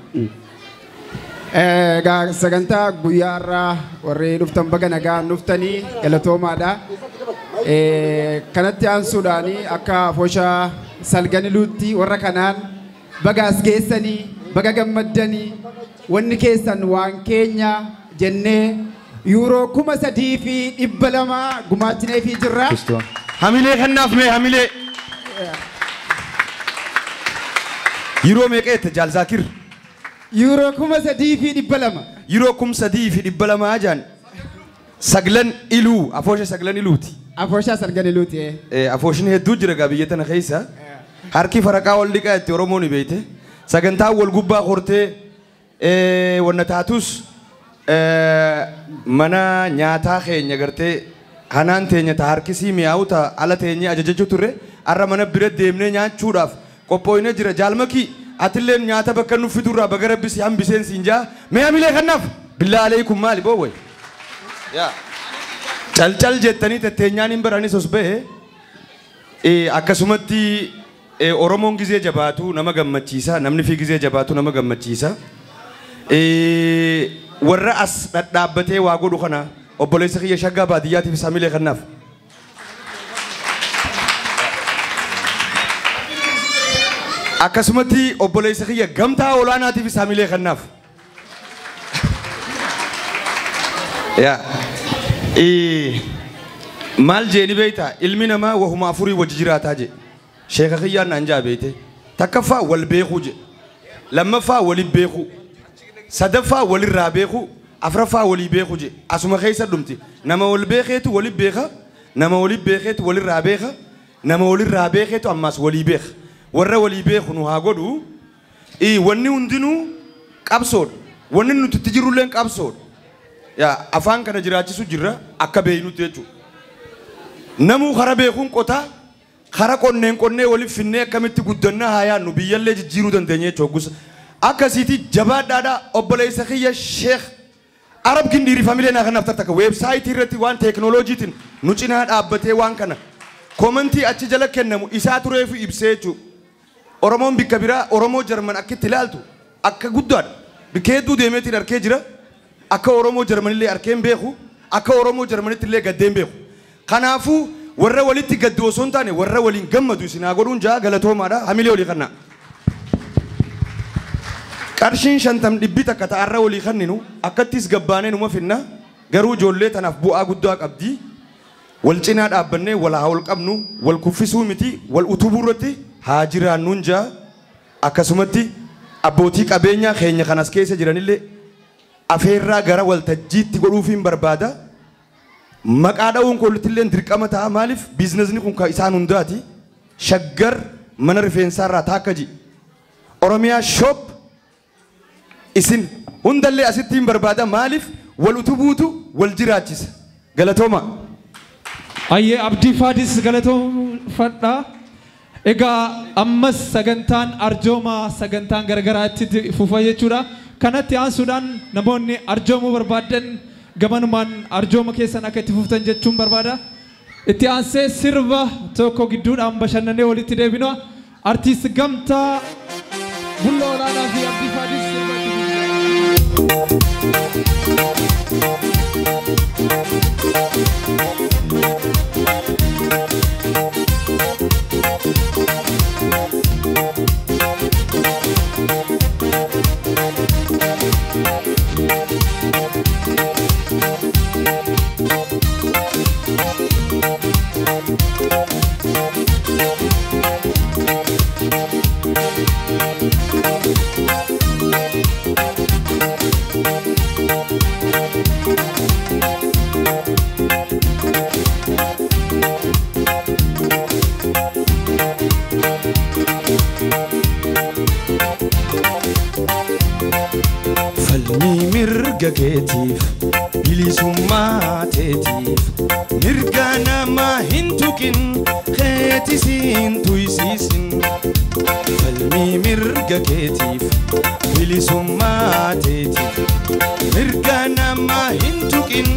Speaker 9: Egaa sagantaa guyyaa irraa warri dhuftan baga nagaan dhuftanii galatoomaadha. Kanatti aansuudhaani akka afooshaa Salgan Iluutti warra kanaan baga as geessanii, baga gammaddanii, wanni keessan waan keenya jennee yuuroo 3,200 gumaachineefii jirra.
Speaker 7: Hamilee kennaaf mee hamilee. Yeroo meeqa jette Jaal Zaakir?
Speaker 9: Yuuroo 3,200.
Speaker 7: Yeroo 3,200 jaan Saglan Iluu, afoosha Saglan Iluuti.
Speaker 9: Afooshaa Salgan Iluuti.
Speaker 7: Afooshin hedduu jira gaa biyya tana keessa. Harki faraqaa wal dhiqaa itti Oromoon beeyte. Sagantaa wal gubbaa hortee wanna taatus mana nyaataa keenya gartee hanaan teenya ta harkisii mi'aawu ta ala teenya ajajachuu turre arra mana bira deemnee nyaachuudhaaf qophooyinee jira. Jaalmakii atillee nyaata bakka nu fidurraa baga rabbi si hambiseen siin jaa mee hamilee kannaaf billaa aleekum maali boowwe. Calcal jettanii tetteenyaan hin baranis os ba'e akkasumatti Oromoon gizee jabaatu nama gammachiisa, namni fi gizee jabaatu nama gammachiisa. Warra as dhadhaabbatee waa godhu kana obboleessa kiyya shaggaa baadiyyaatiif hamilee kannaaf. Akkasumatti obboleessa kiyya gamtaa olaanaatiif hamilee kannaaf. Maal jeeni beeyta ilmi namaa wahuma afurii wajji jiraataa jee. Sheeka kiyyaan naan jaa beeyte. Takkaffaa wal beekuu je. Lammaffaa waliin beekuu. Sadaffaa walirraa beekuu. Afraffaa walii beekuu je. Asuma keessa dhumti. Nama wal beekeetu waliin beeka. Nama waliin beekeetu walirraa beeka. Nama walirraa beekeetu ammaas walii beeka. Warra walii beeku nu haa godhu. Wanni hundinuu qabsoodha. Wanni nuti itti jirrulleen qabsoodha. Afaan kana jiraachisu jirra akka beeynutti jechuudha. Namuu kara beekuun qotaa. Kara qonneen qonnee waliif finnee akkamitti guddannaa haa yaadnu biyyallee jijjiiruu dandeenya jechuudha. Akkasiiti jabaadhaadhaa obboleessa kiyya Sheekh Arab Gindiirii familii naa kanaaf takka weebsaayitii irratti waan teeknooloojiitiin nu cinaa dhaabbatee waan kana koomentii achi jala kennamu isaa tureefu ibsee jechuudha. Oromoon bikka biraa Oromoo Jarman akka itti ilaaltu akka guddaadha. Bikka hedduu deemeetiin arkee jira. Akka Oromoo Jarmanillee arkee hin beeku. Akka Oromoo Jarmanitti illee gaddee hin beeku. Kanaafuu warra walitti gaddu osoo hin taane warra waliin gammadu isin haa godhuun jaa galatoomaadha. Hamilee olii kannaa. Qarshiin 50 dhibbi takka ta'arra walii kanninu akkattis gabbaanee numa finna garuu ijoollee tanaaf bu'aa guddaa qabdi. Wal cinaa dhaabbannee wal haa ol qabnu wal kuffisuu miti wal utubuu irratti haa jiraannuun jaa akkasumatti abbootii qabeenyaa keenya kanas keessa jiranillee afeerraa gara waltajjiitti godhuufiin barbaada. Maqaa dha'uun koolittillee dirqama ta'a maaliif biizinasni kun isaan hundaati. Shaggar mana rifeensaarraa taakka ji. Oromiyaa shop Isin hundallee asitti hin barbaada maaliif wal utubuutu wal jiraachisa. Galatooma.
Speaker 3: Ayyee Abdii Faadis galatoomfadha. Egaa ammas sagantaan arjoomaa sagantaan garagaraatti fufa jechuudha. Kanatti aansuudhaan namoonni arjoomuu barbaadan gamanumaan arjooma keessan akka itti fuftan jechuun barbaada. Itti aansee sirba tokko gidduudhaan bashannanee walitti deebina. Artiist Gamtaa Bulloo Olaanaa fi Abdii Faadis sirba itti
Speaker 7: Falmii mirga keetiif bilisummaa teetiif mirga namaa hin tuqin keetisiin tuysiisin. Falmii mirga keetiif bilisummaa teetiif mirga namaa hin tuqin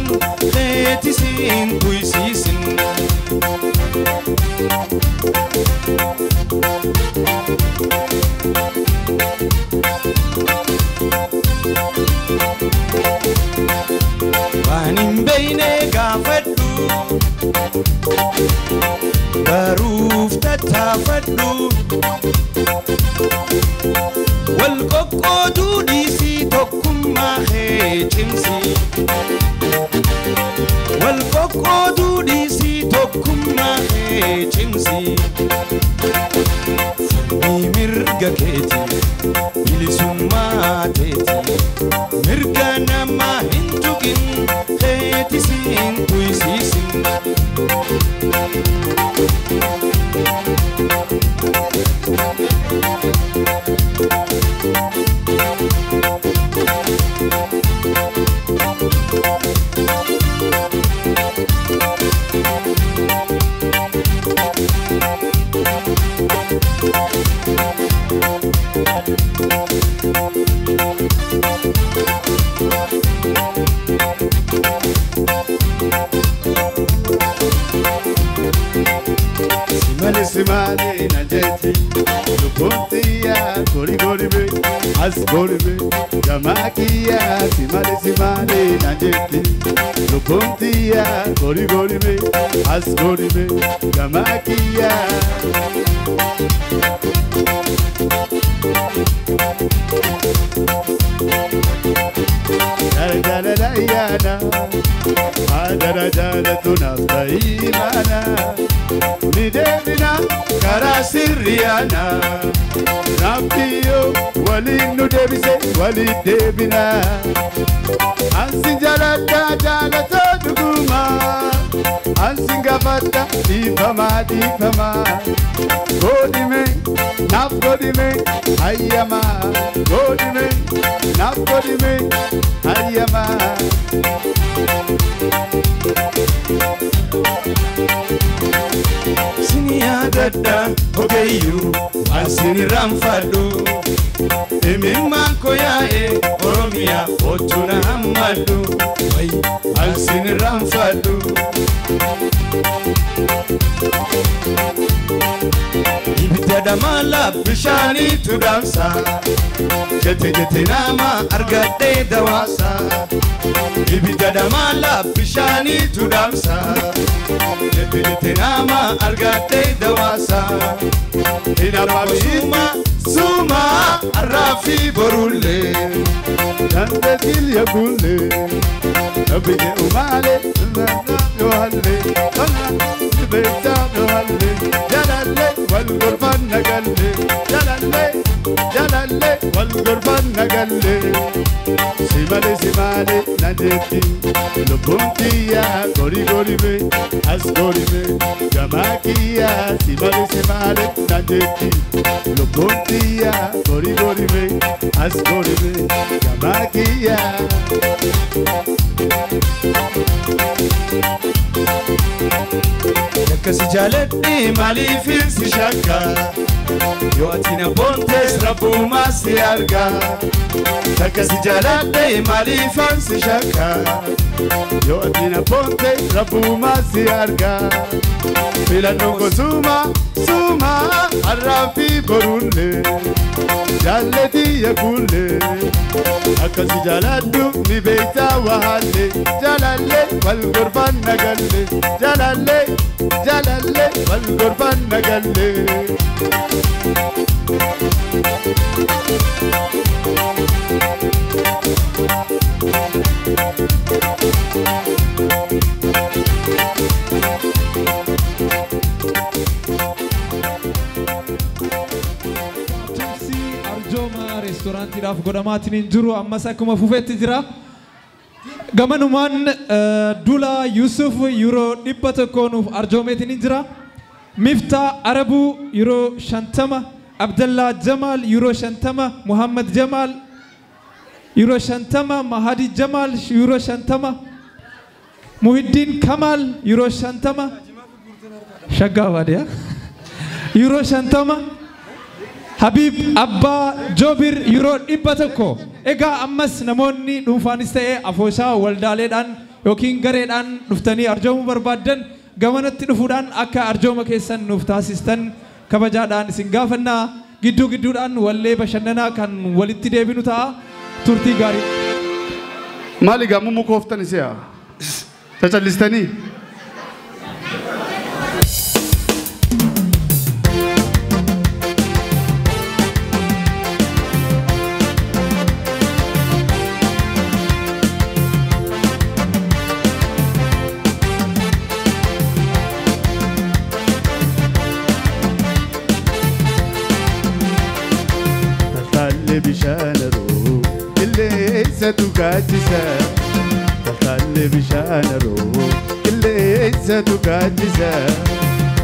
Speaker 7: keetisiin tuysiisin. Waan hin beekne gaafadhu baruuf tattaafadhu wal qoqqooduu dhiisii tokkummaa kee cimsi wal qoqqooduu dhiisii tokkummaa kee cimsi. Falmii mirga keetiif bilisummaa teetiif mirga namaa hin tuqin keetisiin tuysiisin.
Speaker 10: Simale simale na jeti lubuntiya gori gori be as gori be jamakiya. Simale simale na jeti lubuntiya gori gori be as gori be jamakiya. Jala yana adara jala tunafta imana ni deebina karaa sirriyaana Rabbiyo waliin nu deebise waliin deebina. Ansin jaaladha jaalatoo dhuguma ansin gaafadha dhiifamaa dhiifamaa godhime naaf godhime hayyamaa godhime naaf godhime hayyamaa.
Speaker 7: Sini yaadadha ogeeyyuu waan sini raanfadhu imimmaan koo yaa'e Oromiyaa otuu na hammadhu waan sini raanfadhu. Ibidda dhamaalaa bishaaniitu dhaamsa jette jette nama argadhee dawaasa. Ibidda dhamaalaa bishaaniitu dhaamsa jette jette nama argadhee dawaasa. Hinaafaa suma arraafi borullee
Speaker 10: Dandeetil yagulle nabiyye umaale yohalle tona beektaa yohalle jalalle wal gorfan nagalle jalalle jalalle wal gorfan nagalle. Simale simale na jetti lubbuun kiyya gori gori be as gori be gamaa kiyya. Simale simale na jetti. Lubbuun tiyya gori gori be as gori be gamaa kiyya.
Speaker 7: Akkasi jaaladhi maaliifin si shakka yoo ati na boontes rabbumaa si arga. Akkasi jaaladhi maaliifan si shakka
Speaker 10: yoo ati na boontes rabbumaa si arga. Filannoon koo suma suma har'aa fi boruullee jaallatiyya kuullee. Akkasi jaaladhu ni beektaa wahaallee jaalallee wal gorfaan nagallee jaalallee jaalallee wal gorfaan nagallee.
Speaker 3: Tumsi arjooma reestooraantiidhaaf godhamaatiin hin jiru ammas akkuma fufeetti jira. Gamanumaan Dula Yusuf yeroo 100 nuuf arjoomeetiin hin jira. Miftaa Arabuu yeroo 50, Abdallaa Jamaal yeroo 50, Muhammad Jamaal yeroo 50, Mahadi Jamaal yeroo 50, Muhiddiin Kamaal yeroo 50, Shaggaa Baadiyaa yeroo 50, Habib Abbaa Joobir yeroo 100. Egaa ammas namoonni dhuunfaanis ta'ee afooshaa waldaaleedhaan yookiin gareedhaan dhuftanii arjoomuu barbaaddan gamanatti dhufuudhaan akka arjooma keessan nuuf taasistan kabajaadhaan isin gaafannaa. Gidduu gidduudhaan wallee bashannanaa kan walitti deebinu ta'a. Turtii gaarii.
Speaker 10: Maali gaamuu mukooftan isi'a? Cacallistanii? Taltaallee bishaan haroo qilleensatu gaaddisa. Taltaallee bishaan haroo qilleensatu gaaddisa.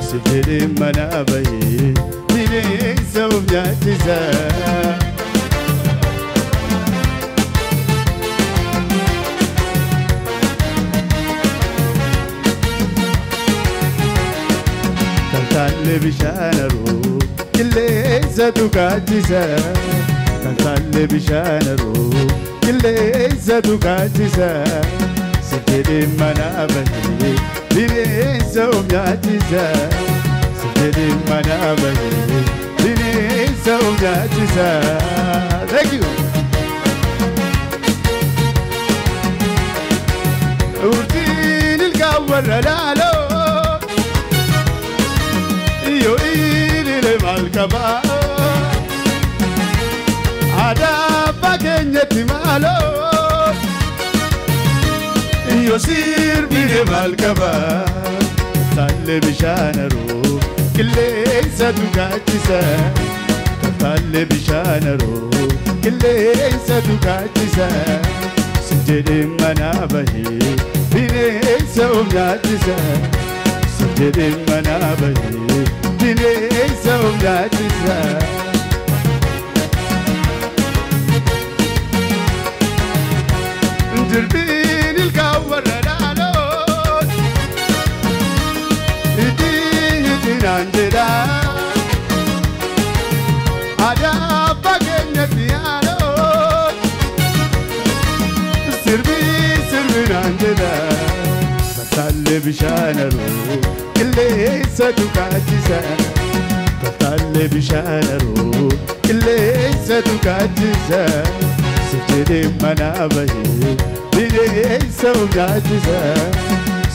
Speaker 10: Si fedhee mana bahee bineensa of nyaachisa. Taltaallee bishaan haroo qilleensatu gaaddisa. Taltaallee bishaan haroo qilleensatu gaaddisa. Si fedhee mana bahee bineensa of nyaachisa. Si fedhee mana bahee bineensa of nyaachisa. Thank you. Urtiin ilkaan warra laaloo yoo ilile maal qabaa? Aadaa abbaa keenyatti maaloo yoo sirbine maal qabaa? Taltaallee bishaan haroo qilleensatu gaaddisa. Taltaallee bishaan haroo qilleensatu gaaddisa. Si jedhee mana bahee bineensa of nyaachisa. Si jedhee mana bahee bineensa of nyaachisa. Jirbiin ilkaan warra laaloo itti hitinaan jedha. Aadaa abbaa keenyatti haaloo sirbi sirbinaan jedha. Taltaallee bishaan haroo qilleensatu gaaddisa. Taltaallee bishaan haroo qilleensatu gaaddisa. Si jedhee mana bahee bineensa of nyaachisa.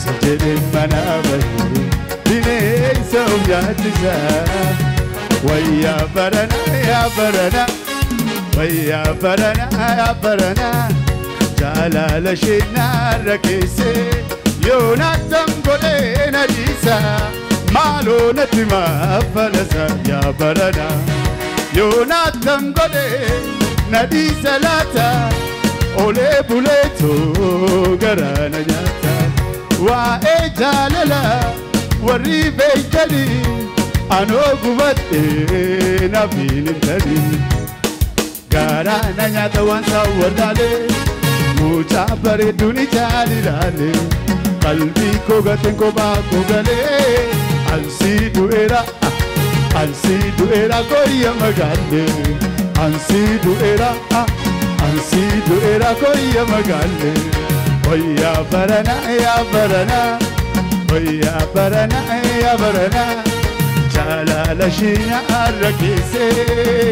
Speaker 10: Si jedhee mana bahee bineensa of nyaachisa. Wayyaa barana yaa barana wayyaa barana yaa barana jaalala ishee narra keessee yoo naattan godhee na dhiisa maaloo natti maafalasa yaa barana yoo naattan godhee na dhiisa laata olee buleetoo garaa na nyaata waa'ee jaalala warri beektanii Anoo gubadhee nafiin hin tarin garaa na nyaata waan sawwataalee mucaa bareedduun ijaan ilaalee qalbii koo gateen kophaa koo galee ansii du'eera kooyya magaalee ansii du'eera kooyya magaalee wayyaa barana yaa barana wayyaa barana yaa barana. Jaalala shiina arrakeesse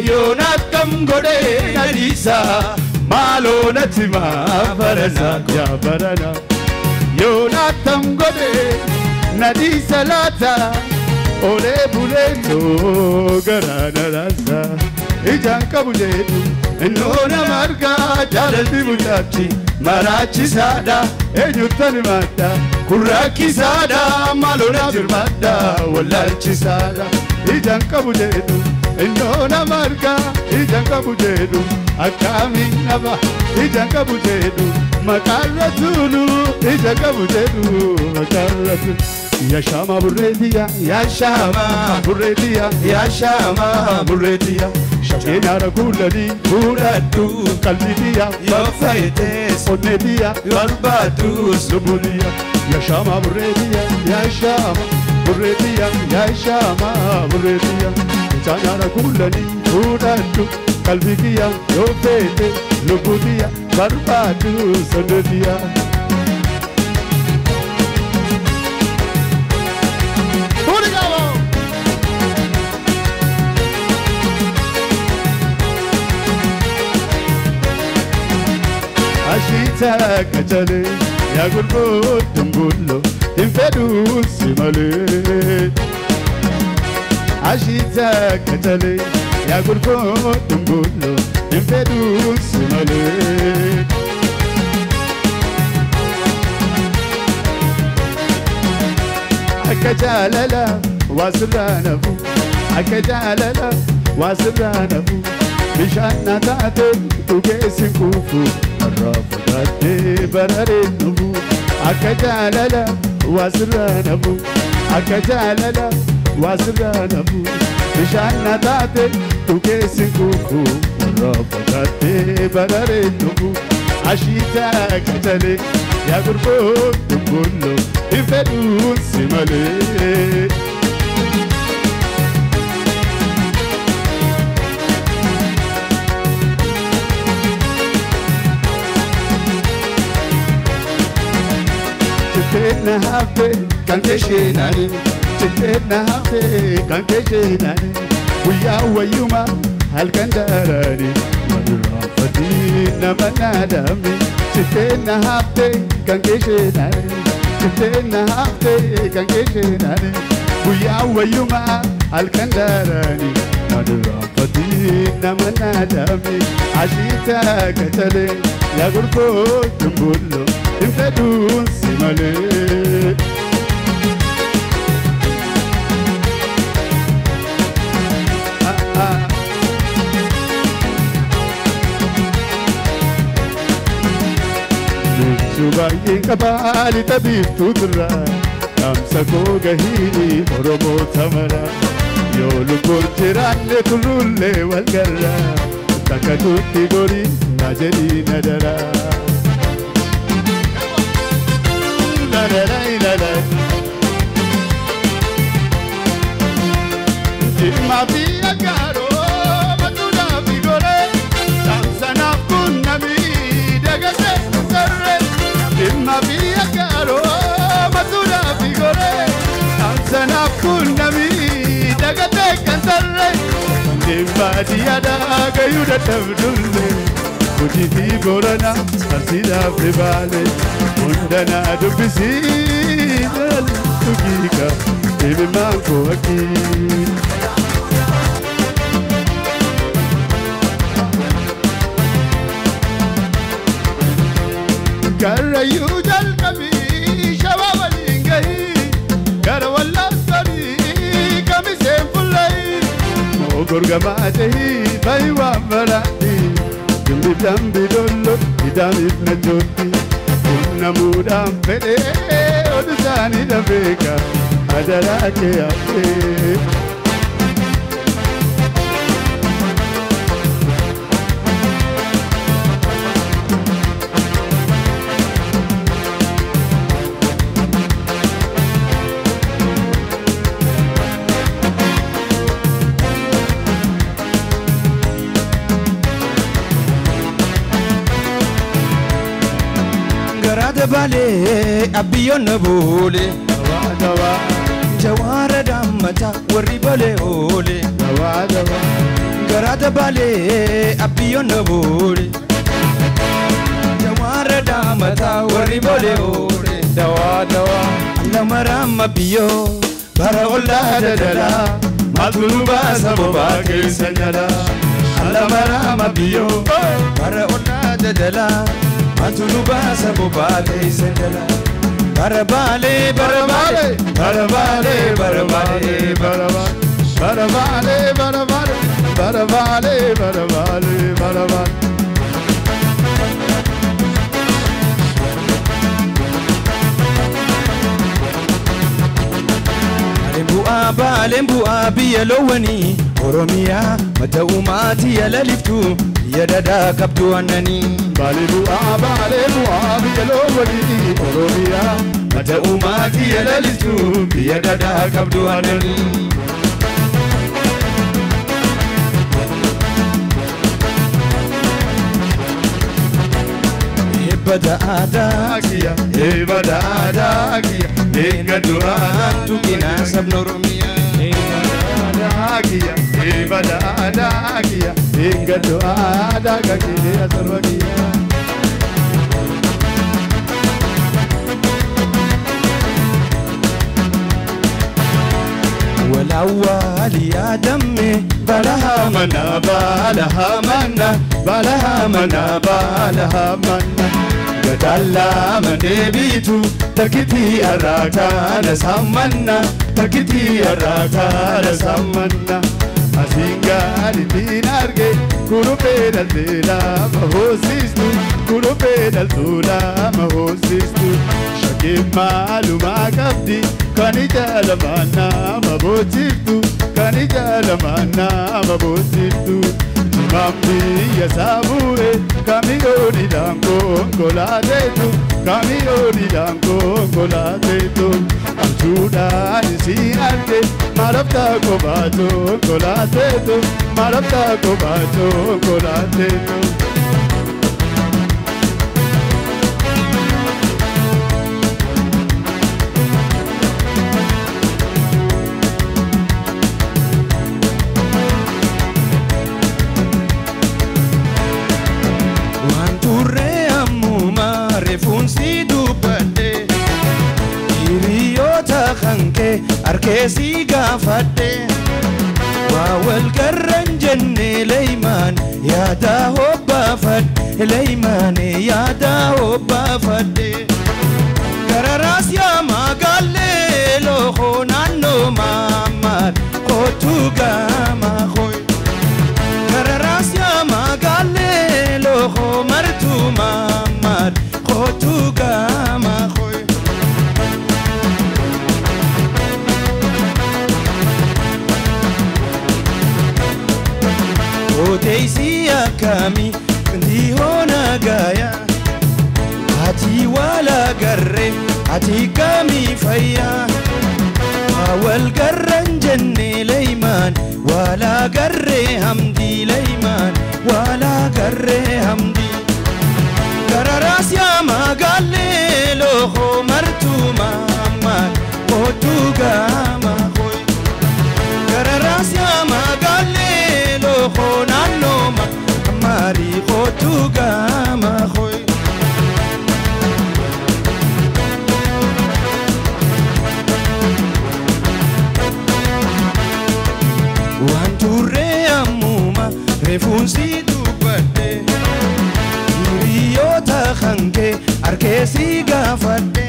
Speaker 10: yoona akkam godhee na dhiisa maaloo natti maa barana yaa barana yoona akkam godhee na dhiisa laata olee bulee noo garaa na raasa ijaan qabu jedhu innoo nama argaa jaalalli mucaatti maraachisaadha eenyutti himadha kurrakkisaadha maaloo na jirmadha wallaalchisaadha ijaan qabu jedhu innoo nama argaa ijaan qabu jedhu akkamiin nama ijaan qabu jedhu maqaarra tulu ijaan qabu jedhu maqaarra tulu. Yaashama burreetiya yaashama burreetiya yaashama burreetiya shakeenaara kuulanii fuudhadhu qalbiitiya yoo fayyitees onneetiya barbaadus lubbuutiya yaashama burreetiya yaashama burreetiya yaashama burreetiya shakeenaara kuulanii fuudhadhu qalbiitiya yoo fayyite lubbuutiya barbaadus onneetiya. Ashita kachale ya gurbu dumbullo hinfedu simale Ashita kachale ya gurbu dumbullo hinfedu simale Akajalala wasranafu akajalala wasranafu bishaan taate dhugeessin kuufu Rafadate barareenubu akka jaalala wasirraanabu akka jaalala wasirraanabu bishaan taate dhugeessin kuufu Rafadate barareenubu ashiita kachalee yaa gurboo dumbullo hin fedhuun si malee. Chitena hafe kan keshenani chitena hafe kan keshenani guyyaa wayyuma halkan darani walirraafati nama naadame chitena hafe kan keshenani chitena hafe kan keshenani guyyaa wayyuma halkan darani walirraafati nama naadame ashiita kachalee yaa gurgoo dumbullo hin fedhuun si malee. Lechuu baay'een qabaa lixa biiftuu turra dhaamsa koo gahiini Oromoo tamara yoo lubbuun jiraanne turrullee wal garra takka tuutti gorii na jedhii na dara. La la la la. Jimma fi agaaroo matuudhaa fi goree dhaamsanaaf kun namni dagatee sarree. Jimma fi agaaroo matuudhaa fi goree dhaamsanaaf kun namni dagatee kan sarree. Jimma diyaadhaa gayyuu dadhabdullee hojii fi boorana arsiidhaaf ribaalee. Hundana dubbisii tugiika ilmaan koo hakkii. Karrayyuu jalqabii shawaa waliin gahii gara wallaastorii kamiseen fullayi Mogorgamaa jehii bayi waan baraatti Dimbi dambi dollo idaamiif na jootti Namuudhaan fedhee oduu isaanii dhabeeka adaraa kee hafee.
Speaker 7: Garaada balee abiyyoon na buule. Jawaara dammata warri balee oole. Garaada balee abiyyoon na buule. Jawaara dammata warri balee oole. Dawaa dawaa. Lamarama biyyoo bara ollaa dadalaa.
Speaker 10: Maaltu nu baasa bobaa keessa jala. Lamarama biyyoo
Speaker 7: bara ollaa dadalaa. Maaltu nu baasa bobaa keessa jala. Bara baalee bara baalee
Speaker 10: bara baalee bara baalee bara bara baalee bara baalee bara baalee bara baalee bara baalee.
Speaker 7: Baaleen bu'aa biyya loowwanii Oromiyaa mata uumaati yalaliftu biyya dadaa qabdu aannanii.
Speaker 10: Baalee bu'aa biyya loowwanii Oromiyaa
Speaker 7: mata uumaati yalaliftu biyya dadaa qabdu aannanii. Eebba aadaa
Speaker 10: kiyya eebba aadaa kiyya eegga duraan
Speaker 7: tuqinaa sabna Oromiyaa.
Speaker 10: Eebba kiyya eebba aadaa kiyya eegga aadaa kiyya sarba kiyya.
Speaker 7: Walaawwaali yaadamme
Speaker 10: balaha mana balaha mana balaha mana balaha mana. Gadalla mandeebitu takkitii arraataana sammanna takkitii arraataana sammanna. Asiin gaariitiin arge kuruphee dhaltee lama hoosistu kuruphee dhaltuu lama hoosistu. Shakkii maalumaa qabdi kan ija lamaan nama boojjiftu kan ija lamaan nama boojjiftu. Jimaan biyya saabu'e kamiyooniidhaan konkolaateetu kamiyooniidhaan konkolaateetu. Abjuudhaan isii arge maalaftaa kophaa konkolaateetu maalaftaa kophaa konkolaateetu.
Speaker 7: Harkeessi gaafadhe waa wal garran jenne leeymaan yaada hobbaafadhe leeymaan yaada hobbaafadhe. Gararaas yaa magaalee lookoo naannoo maamaal kootu gama hooy. Gararaas yaa magaalee lookoo martuu maamaal kootu gama hooy. Oteisi akami ndihona gaya ati wala garre ati kami fayya wal garran jenne leyman wala garre hamdi leyman wala garre hamdi gararas ya magalle loho martu mamma kotu gama hoy gararas ya magalle mari khotu gama khoy. Waan turre ammuma reefuunsi dubbadhe hiriyoota hanke harkeessi gaafadhe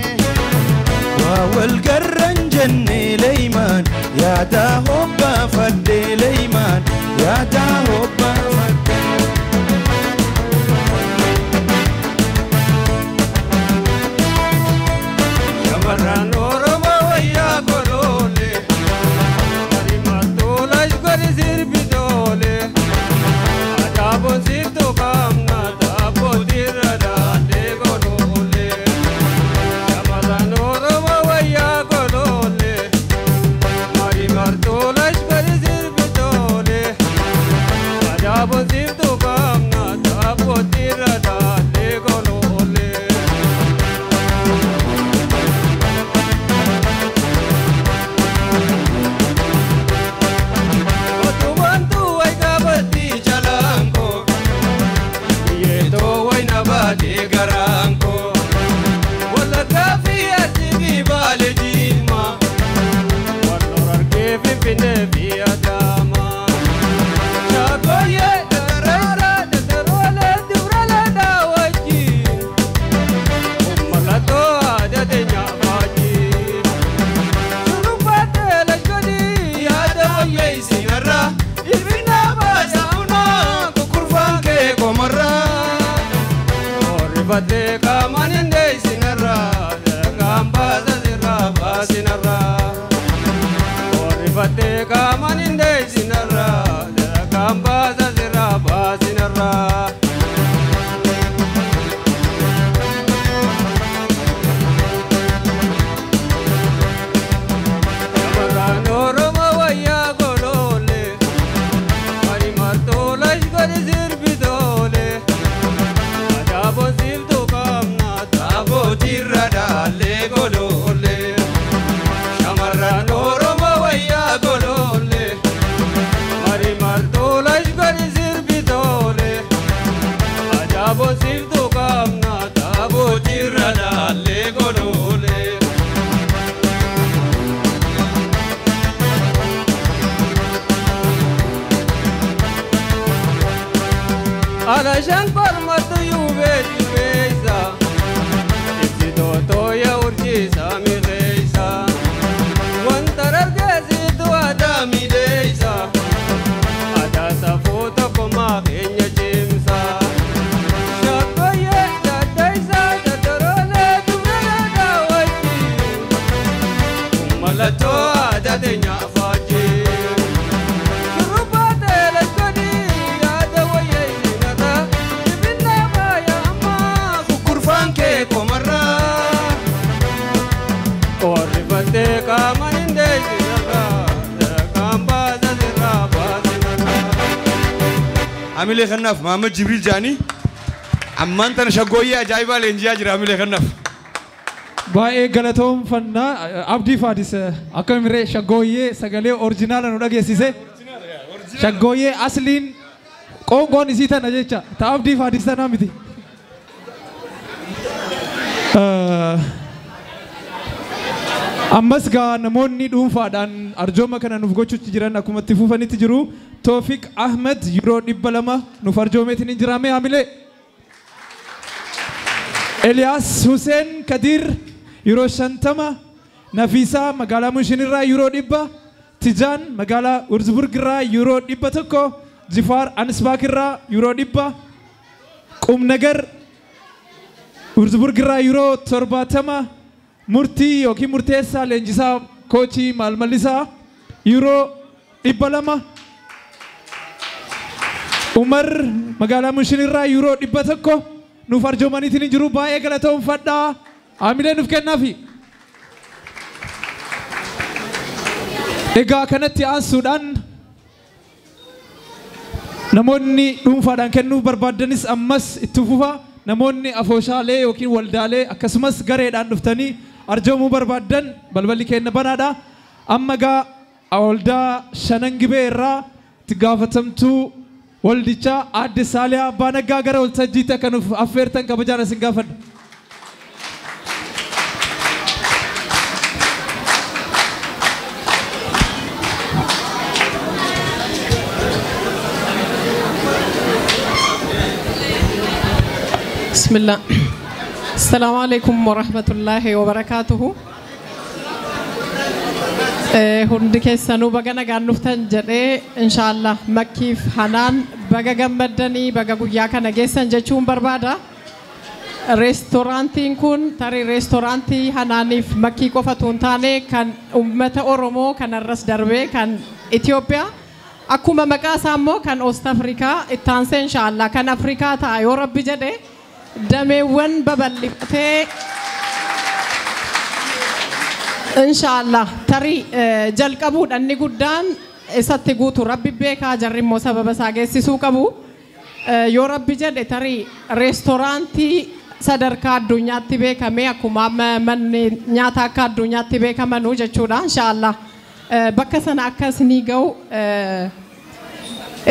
Speaker 7: waa wal garran jenne leeymaan yaada hobbaafadhe leeymaan yaada hobbaafadhe.
Speaker 11: Shamarran Oromoo wayyaa godhoole Marimattoolaas godhi sirbitoole Adaaboon sirtuu qabna taabbootirra daandee godhoole Shamarran Oromoo wayyaa godhoole Marimattoolaas Alashan kormatu yubeeti beeysa ibsitoo tooya urjii saamii keeysa wanta dargeessitu aadaa miidheeysa aadaa safuu tokkummaa keenya cimsa. Shaggooyyee daddeessa daddaroolee dubree daawwachii mallattoo aadaa teenya afaajii.
Speaker 7: Amilee kanaaf Maamad Jibriil jaanii ammaan tana shaggooyyee ajaa'ibaa leenjiyaa jira amilee kanaaf.
Speaker 3: Baay'ee galatoomfannaa Abdii Faadis akkamirree shaggooyyee sagalee orjinaala nu dhageessise. Shaggooyyee asliin qoonqoon isii tana jecha ta Abdii Faadis tanaa miti. Ammas gaa namoonni dhuunfaadhaan arjooma kana nuuf gochuutti jiran akkuma itti fufanitti jiru. Toofiq Ahmed yeroo 200 nuuf arjoomeetiin hin jiraame haamilee. Eliyaas Hussein Kadir yeroo 50, Nafiisaa magaalaa Mushinirraa yeroo 100, Tijaan magaalaa Wurzburgirraa yeroo 100, Jifaar Ansbaakirraa yeroo 100, Qumnagar Wurzburgirraa yeroo 70, Murtii yookiin murteessaa leenjisaa koochii Maalmallisaa yeroo 200, Umar magaalaa Mushinirraa yeroo 100 nuuf arjoomaniitiin hin jiru. Baay'ee galatoomfadhaa. Haamilee nuuf kennaafi. Egaa kanatti aansuudhaan namoonni dhuunfaadhaan kennuu barbaadanis ammas itti fufa. Namoonni afooshaalee yookiin waldaalee akkasumas gareedhaan dhuftanii arjoomuu barbaadan balballi keenya banaadha. Amma gaa waldaa Shanan Gibee irraa itti gaafatamtuu waldichaa Aadde Saaliyaa Abbaa Naggaa gara waltajjiitti akka nuuf affeertan kabajaan isin gaafadha.
Speaker 12: Bismillah. Assalamu alaikum warahmatullahi wabarakatuhu. Hundi keessanuu baga nagaan dhuftan jedhee inshaallah Makkiif Hanaan baga gammaddanii baga guyyaa kana geessan jechuun barbaada. Reestooraantiin kun tarii reestooraantii Hanaaniif Makkii qofatu hin taane kan uummata Oromoo kanarras darbee kan Itoophiyaa akkuma maqaa isaa immoo kan Oost Afrikaa itti aansee inshaallah kan Afrikaa ta'a yoo Rabbi jedhe dameewwan babal'ifatee Inshallah tarii jalqabuudhaan inni guddaan isatti guutu Rabbi beekaa jarri immoo sababa isaa geessisuu qabu. Yoo Rabbi jedhe tarii reestooraantii sadarkaa addunyaatti beekamee akkuma manni nyaata akka addunyaatti beekamanuu jechuudha inshallah. Bakka sana akka isinii ga'u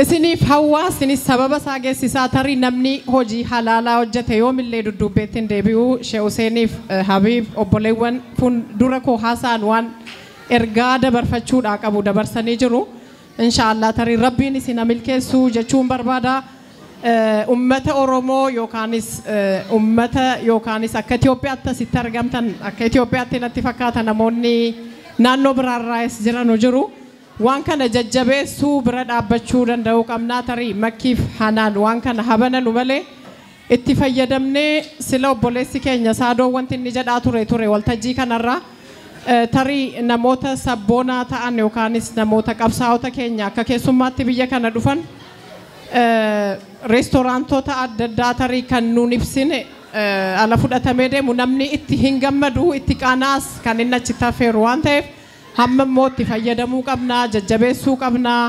Speaker 12: isiniif hawaasni sababa isaa geessisaa tarii namni hojii halaalaa hojjete yoomillee dudduubbeetti hin deebi'u. Shee Huseeniif Habiib obboleewwan fuuldura koo haasa'an waan ergaa dabarfachuudhaa qabu dabarsanii jiru. Inshaallah tarii Rabbiin isin milkeessuu jechuun barbaada. Uummata Oromoo yookaanis uummata yookaanis akka Itoophiyaatti asitti argamtan akka Itoophiyaatti natti fakkaata namoonni naannoo biraarraas jiranu jiru. Waan kana jajjabeessuu bira dhaabbachuu danda'uu qabnaa tarii Makkiif Hanaan waan kana habananu malee itti fayyadamnee sila obboleessi keenya Saadoo wanti inni jedhaa ture waltajjii kanarraa tarii namoota sabboonaa ta'an yookaanis namoota qabsaa'ota keenya akka keessummaatti biyya kana dhufan reestooraantoota adda addaa tarii kan nuun ibsine ala fudhatamee deemu namni itti hin gammadu itti qaanaas kan inni achitti affeeru waan ta'eef hamma immoo itti fayyadamuu qabnaa jajjabeessuu qabnaa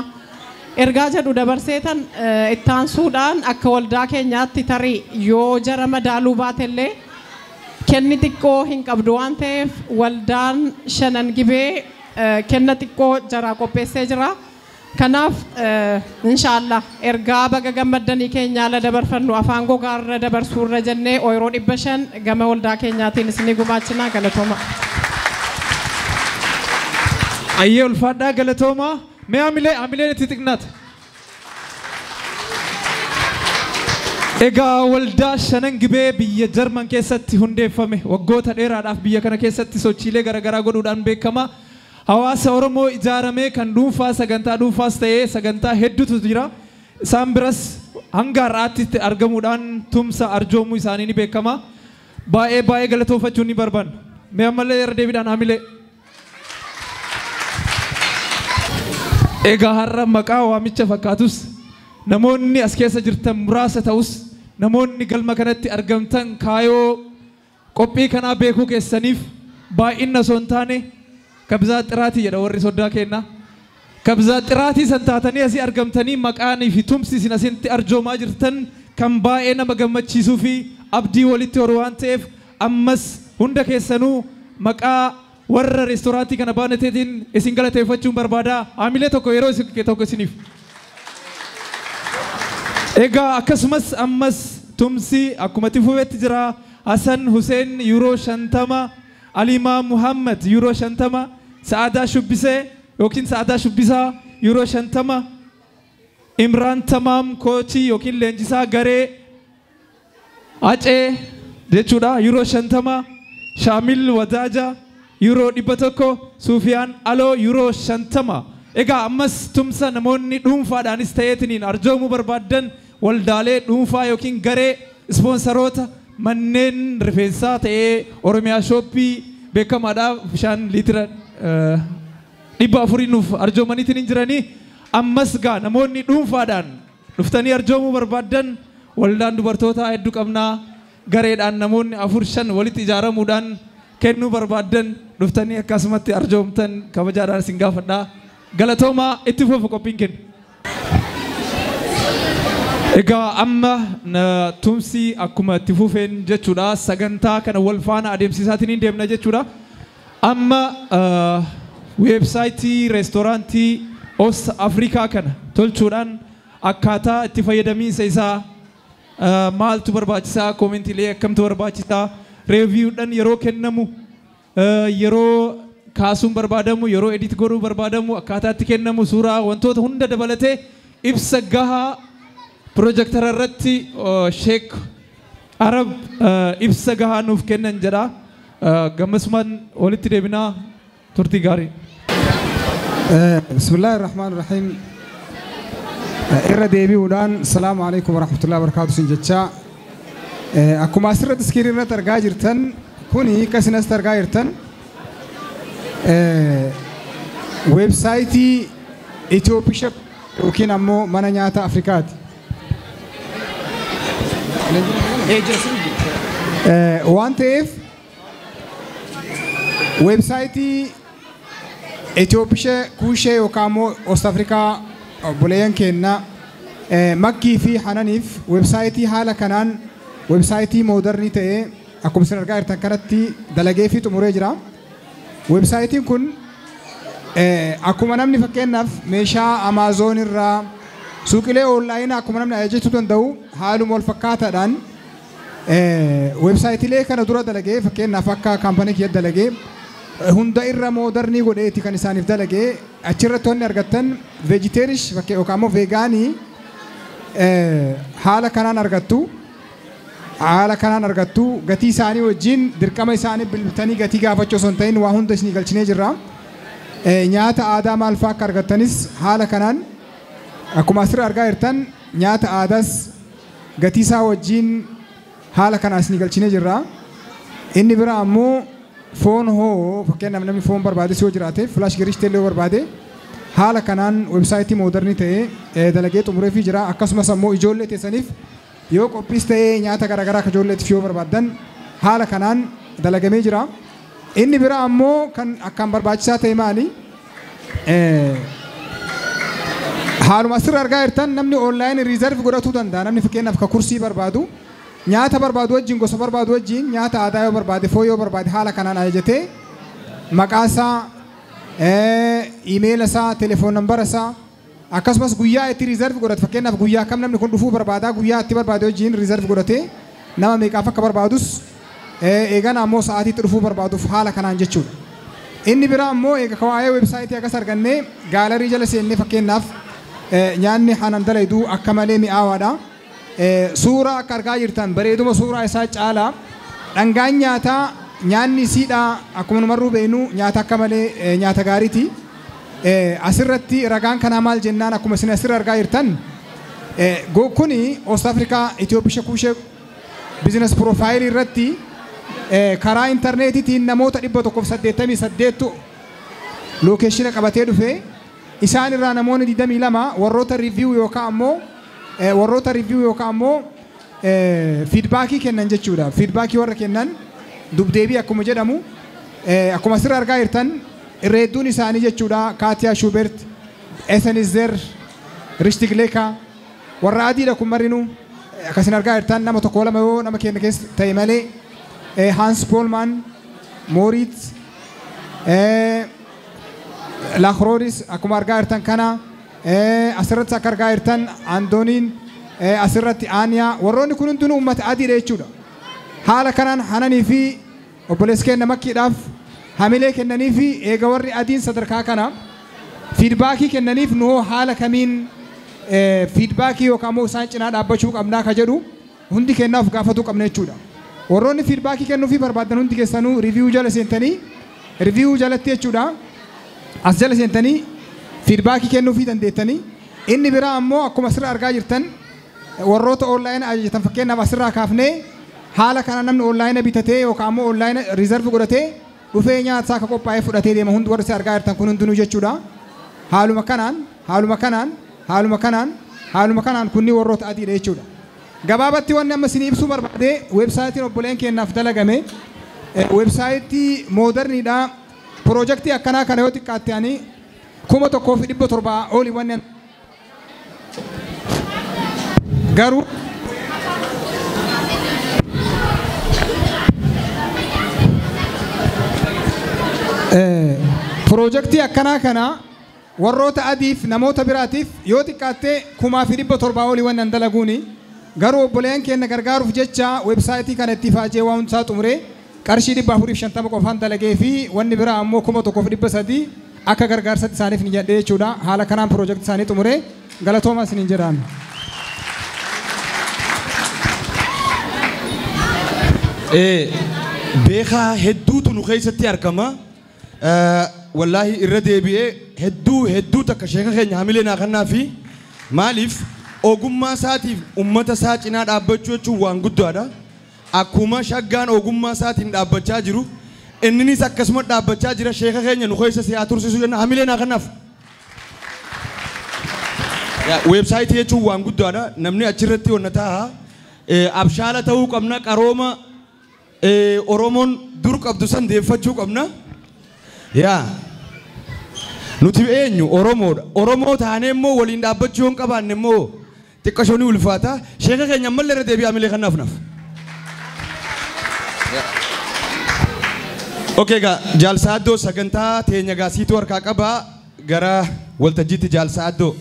Speaker 12: ergaa jedhu dabarseetan itti aansuudhaan akka waldaa keenyaatti tarii yoo jara madaaluu baatellee kenni xiqqoo hin qabdu waan ta'eef waldaan Shanan Gibee kenna xiqqoo jaraa qopheessee jira. Kanaaf inshaallah ergaa baga gammaddanii keenya ala dabarfannu afaan gogaarra dabarsuurra jennee ooyiroo 500 gama waldaa keenyaatiin isinii gumaachinaa galatooma.
Speaker 3: Ayyee ulfaadhaa galatooma. Mee amilee amileen itti xiqnaata. Egaa waldaa Shanan Gibee biyya Jarman keessatti hundeeffame waggoota dheeraadhaaf biyya kana keessatti sochiilee garaagaraa godhuudhaan beekama. Hawaasa Oromoo ijaaramee kan dhuunfaa sagantaa dhuunfaas ta'ee sagantaa hedduutu jira. Isaan biras hanga har'aatti argamuudhaan tumsa arjoomuu isaanii ni beekama. Baay'ee baay'ee galatoofachuun ni barbaanna. Mee ammallee irra deebiidhaan hamilee. Egaa har'a maqaa waamicha fakkaatus namoonni as keessa jirtan muraasa ta'us namoonni galma kanatti argamtan kaayoo qophii kanaa beekuu keessaniif baay'ina osoo hin taane kabzaa xiraatii jedha warri soddaa keenna. Kabzaa xiraatii san taatanii asii argamtanii maqaanii fi tumsi isin asitti arjoomaa jirtan kan baay'ee nama gammachiisuu fi abdii walitti horu waan ta'eef ammas hunda keessanuu maqaa warra reestooraantii kana baaneteetiin isin galateeffachuun barbaada. Haamilee tokko yeroo tokko isiniif. Egaa akkasumas ammas tumsi akkuma itti fufetti jira. Hassan Hussein yuuroo 50, Alimaa Muhammad yuuroo 50, Sa'aadaa Shubbisee yookiin Sa'aadaa Shubbisaa yuuroo 50, Imraan Tamaam koochii yookiin leenjisaa garee Acee jechuudha yuuroo 50, Shaamil Wadaaja yuuroo 100, Sufiyaan Aloo yuuroo 50. Egaa ammas tumsa namoonni dhuunfaadhaanis ta'eetiniin arjoomuu barbaaddan waldaalee dhuunfaa yookiin garee ispoonsaroota manneen rifeensaa ta'ee Oromiyaa shooppii beekamaadhaaf bishaan liitira 400 nuuf arjoomaniitiin hin jiranii. Ammas gaa namoonni dhuunfaadhaan dhuftanii arjoomuu barbaaddan waldaan dubartootaa hedduu qabnaa gareedhaan namoonni 4 5 walitti ijaaramuudhaan kennuu barbaaddan dhuftanii akkasumatti arjoomtan kabajaadhaan isin gaafadhaa. Galatoomaa itti fufu qophiin kenna. Egaa amma tumsi akkuma itti fufeen jechuudha sagantaa kana wal faana adeemsisaatiin hin deemna jechuudha. Amma weebsaayitii reestooraantii Oost Afrikaa kana tolchuudhaan akkaataa itti fayyadamiinsa isaa maaltu barbaachisaa, koomentiilee akkamtu barbaachisaa, reeviiyuudhaan yeroo kennamu, yeroo kaasuun barbaadamu, yeroo edit godhuu barbaadamu, akkaataa itti kennamu, suuraa wantoota hunda dabalatee ibsa gahaa piroojektara irratti Sheek Arab ibsa gahaa nuuf kennan jedha. Gammasumaan walitti deebinaa turtii gaarii.
Speaker 9: Bismillaahi Rahmaan Rahiim. Irra deebi'uudhaan salaamu alaikum warahmatullahi wabarakaatu sin jechaa. Akkuma asirratti iskiriin irratti argaa jirtan kuni akka isin asitti argaa jirtan weebsaayitii Itoophisha yookiin ammoo mana nyaata Afrikaati. Waan ta'eef weebsaayitii Itoophisha kuushee yookaan ammoo Oost Afrikaa obboleeyyan keenya Makkii fi Hananiif weebsaayitii haala kanaan weebsaayitii moodarnii ta'ee akkuma isin argaa jirtan kanatti dalagee fi xumuree jira. Weebsaayitiin kun akkuma namni fakkeenyaaf meeshaa Amaazon irraa suuqilee onlaayinaa akkuma namni ajajachuu danda'u haaluma wal fakkaataadhaan weebsaayitiilee kana dura dalagee fakkeenyaaf akka kaampanii kiyya dalagee hunda irra moodarnii godheeti kan isaaniif dalagee achirratti wanni argattan veejiteerish yookaan immoo veegaanii haala kanaan argattu. Haala kanaan argattu gatii isaanii wajjin dirqama isaanii bilbiltanii gatii gaafachuu osoo hin ta'in waa hunda isinii galchinee jirra. Nyaata aadaa maal fa'aa akka argattanis haala kanaan akkuma asirra argaa jirtan nyaata aadaas gatii isaa wajjin haala kanaan isinii galchinee jirra. Inni bira ammoo foon hoo fakkeenyaaf namni foon barbaade yoo jiraate filaash girish yoo barbaade haala kanaan weebsaayitii moodarnii ta'ee dalagee xumureefii jira. Akkasumas ammoo ijoollee teessaniif yoo qophiis ta'ee nyaata garaagaraa akka ijoolleetiif yoo barbaaddan haala kanaan dalagamee jira. Inni bira ammoo kan akkaan barbaachisaa ta'e maali? Haaluma asirra argaa jirtan namni onlaayinii riizarvi godhatuu danda'a. Namni fakkeenyaaf ka kursii barbaadu nyaata barbaadu wajjin gosa barbaadu wajjin nyaata aadaa yoo barbaade foon yoo barbaade haala kanaan ajajatee maqaa isaa iimeela isaa telefoon nambara isaa akkasumas guyyaa itti riizarvi godhatu fakkeenyaaf guyyaa kam namni kun dhufuu barbaada guyyaa itti barbaade wajjin riizarvi godhatee nama meeqaaf akka barbaadus eegan ammoo sa'aatiitti dhufuu barbaaduuf haala kanaan jechuudha. Inni biraa ammoo eega waa'ee weebsaayitii akkas argannee gaalarii jala seennee fakkeenyaaf nyaanni Hanan dalayduu akka malee mi'aawaadha. Suuraa akka argaa jirtan bareeduma suuraa isaa caalaa dhangaan nyaataa nyaanni siidhaa akkuma numarruu beeknu nyaata akka malee nyaata gaariiti. Asirratti ragaan kanaa maal jennaan akkuma isin asirra argaa jirtan kuni Oost Afrikaa Itoophiyaa Kuushee business profile irratti karaa intarneetiitiin namoota 188 location qabatee dhufe isaan irraa namoonni 22 warroota review yookaan ammoo warroota review yookaan ammoo feedbackii kennan jechuudha. Feedbackii warra kennan dubdeebii akkuma jedhamu akkuma asirra argaa jirtan irra hedduun isaanii jechuudha. Kaatiyaa Shuubert, Esenizer, Rishtigleka warra adiidha kun marrinuu akkasin argaa jirtan nama tokko lama yoo nama keenya keessa ta'e malee Hans Polman, Moritz, Lachrodis akkuma argaa jirtan kana asirratti akka argaa jirtan Andooniin asirratti Aaniyaa warroonni kun hundinuu uummata adiidha jechuudha. Haala kanaan Hananii fi obboleessi keenya Makkiidhaaf hamilee kennanii fi eega warri adiin sadarkaa kana feedbackii kennaniif nu haala kamiin feedbackii yookaan immoo isaan cinaa dhaabbachuu qabnaa ka jedhu hundi kennaaf gaafatuu qabna jechuudha. Warroonni feedbackii kennuufii barbaadan hundi keessanuu review jala seentanii review jalatti jechuudha. As jala seentanii feedbackii kennuufii dandeettanii. Inni biraa ammoo akkuma asirra argaa jirtan warroota online ajajatan fakkeenyaaf asirraa kaafnee haala kana namni online bitatee yookaan ammoo online reserve godhatee dhufee nyaata isaa akka qophaa'ee fudhatee deema hundi warri argaa jirtan kun hundinuu jechuudha. Haaluma kanaan haaluma kanaan haaluma kanaan haaluma kanaan kunni warroota adiidha jechuudha. Gabaabatti wanni amma isinii ibsuu barbaade weebsaayitiin obboleen keenyaaf dalagame weebsaayitii mooderniidha. Piroojeektii akkanaa kana yoo xiqqaatte ani 1700 olii wanni garuu piroojeektii akkanaa kana warroota adiif namoota biraatiif yoo xiqqaatte 1700 olii wanni dalaguuni garuu obboleen keenya gargaaruuf jecha weebsaayitii kana itti faajee waan hundaa xumuree qarshii 450 qofaan dalagee fi wanni biraa ammoo 1300 akka gargaarsatti isaaniif ni jedhee jechuudha. Haala kanaan piroojeektii isaanii xumuree galatooma isiniin jedhaan.
Speaker 7: Beekaa hedduutu nu keessatti argama. Wallaahi irra deebi'ee hedduu hedduu takka sheeka keenya hamilee naa kannaa fi maaliif ogummaa isaatiif uummata isaa cinaa dhaabbachuu jechuun waan guddaadha. Akkuma shaggaan ogummaa isaatiin dhaabbachaa jiru inninis akkasuma dhaabbachaa jira. Sheeka keenya nu keessa si haa tursiisu jenna hamilee naa kannaaf. Weebsaayitii jechuun waan guddaadha. Namni achirratti wanna taa'a. Abshaala ta'uu qabna qarooma Oromoon dur qabdu san deeffachuu qabna. Yaa nuti eenyu Oromoodha. Oromoo taanee immoo waliin dhaabbachuu hin qabaanne immoo xiqqashoo ni ulfaata. Sheeka keenya ammallee irra deebi'aa hamilee kannaaf naaf. Okay gaa Jaalsa Addoo sagantaa teenya gaasiituu harkaa qabaa gara waltajjiitti Jaalsa Addoo.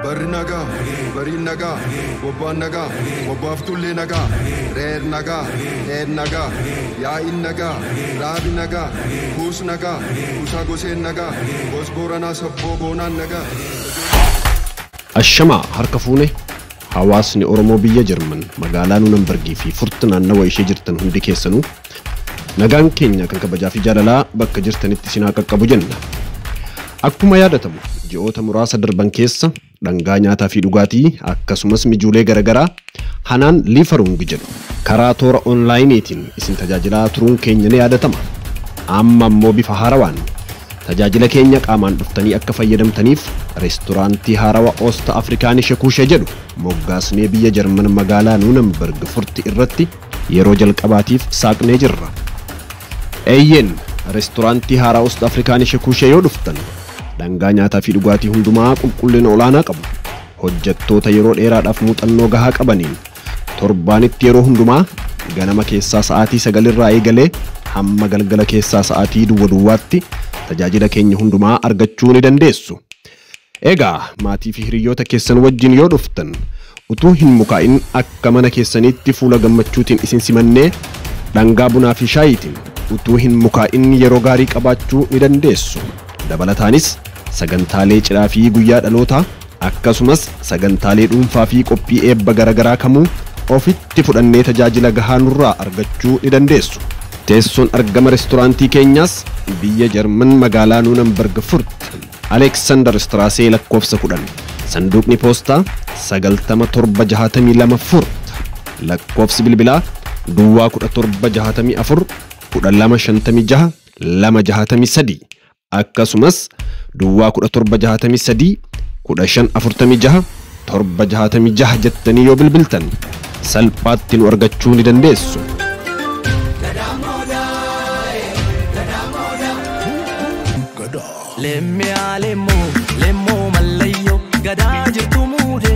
Speaker 1: Barri nagaa, bariin nagaa, bobbaan nagaa, bobbaaf tullee nagaa, reer nagaa, dheer nagaa, yaa'iin nagaa, raabi nagaa, kuus nagaa, kuusaa goseen nagaa, gos booranaa sabboo boonaan nagaa.
Speaker 8: Ashamaa harka fuune hawaasni Oromoo biyya Jarman magaalaa Nuunambargii fi furti naannawa ishee jirtan hundi keessanuu nagaan keenya kan kabajaa fi jaalalaa bakka jirtanitti isin haa qaqqabu jenna. Akkuma yaadatamu ji'oota muraasa darban keessa dhangaa nyaataa fi dhugaatii akkasumas mijuulee garaagaraa Hanaan Liifarung jedhu karaa toora onlaayiniitiin isin tajaajilaa turuun keenya ni yaadatama. Amma immoo bifa haarawaan tajaajila keenya qaamaan dhuftanii akka fayyadamtaniif reesturaantii haarawaa Oosta Afrikaanische Kuushee jedhu moggaasnee biyya Jarman magaalaa Nuunambarg furti irratti yeroo jalqabaatiif saaqnee jirra. Eeyyeen reesturaantii haaraa Oosta Afrikaanische Kuushee yoo dhuftan dhangaa nyaataa fi dhugaatii hundumaa qulqullina olaanaa qabu hojjettoota yeroo dheeraadhaaf muuxannoo gahaa qabaniin torbaanitti yeroo hundumaa ganama keessaa sa'aatii 9 irraa eegalee hamma galgala keessaa sa'aatii duwwa duwwaatti tajaajila keenya hundumaa argachuu ni dandeessu. Egaa maatii fi hiriyoota keessan wajjin yoo dhuftan utuu hin mukaa'in akka mana keessaniitti fuula gammachuutiin isin simannee dhangaa bunaa fi shaayiitiin utuu hin mukaa'in yeroo gaarii qabaachuu ni dandeessu. Dabalataanis sagantaalee cidhaa fi guyyaa dhalootaa akkasumas sagantaalee dhuunfaa fi qophii eebba garaagaraa kamuu ofitti fudhannee tajaajila gahaa nurraa argachuu ni dandeessu. Teessoon argama reestooraantii keenyaas biyya Jarman magaalaa Nuunenberg Furt Aleksaandar Straasee lakkoofsa 10, sanduuqni poostaa 90762 Furt, lakkoofsi bilbilaa Duwwaa 1764 1256 263, akkasumas Duwwaa 1763 1546 766 jettanii yoo bilbiltan salphaatti nu argachuu ni dandeessu.
Speaker 2: Lemme aleemo, lemmoo mallayyo, gadaa jirtu muude.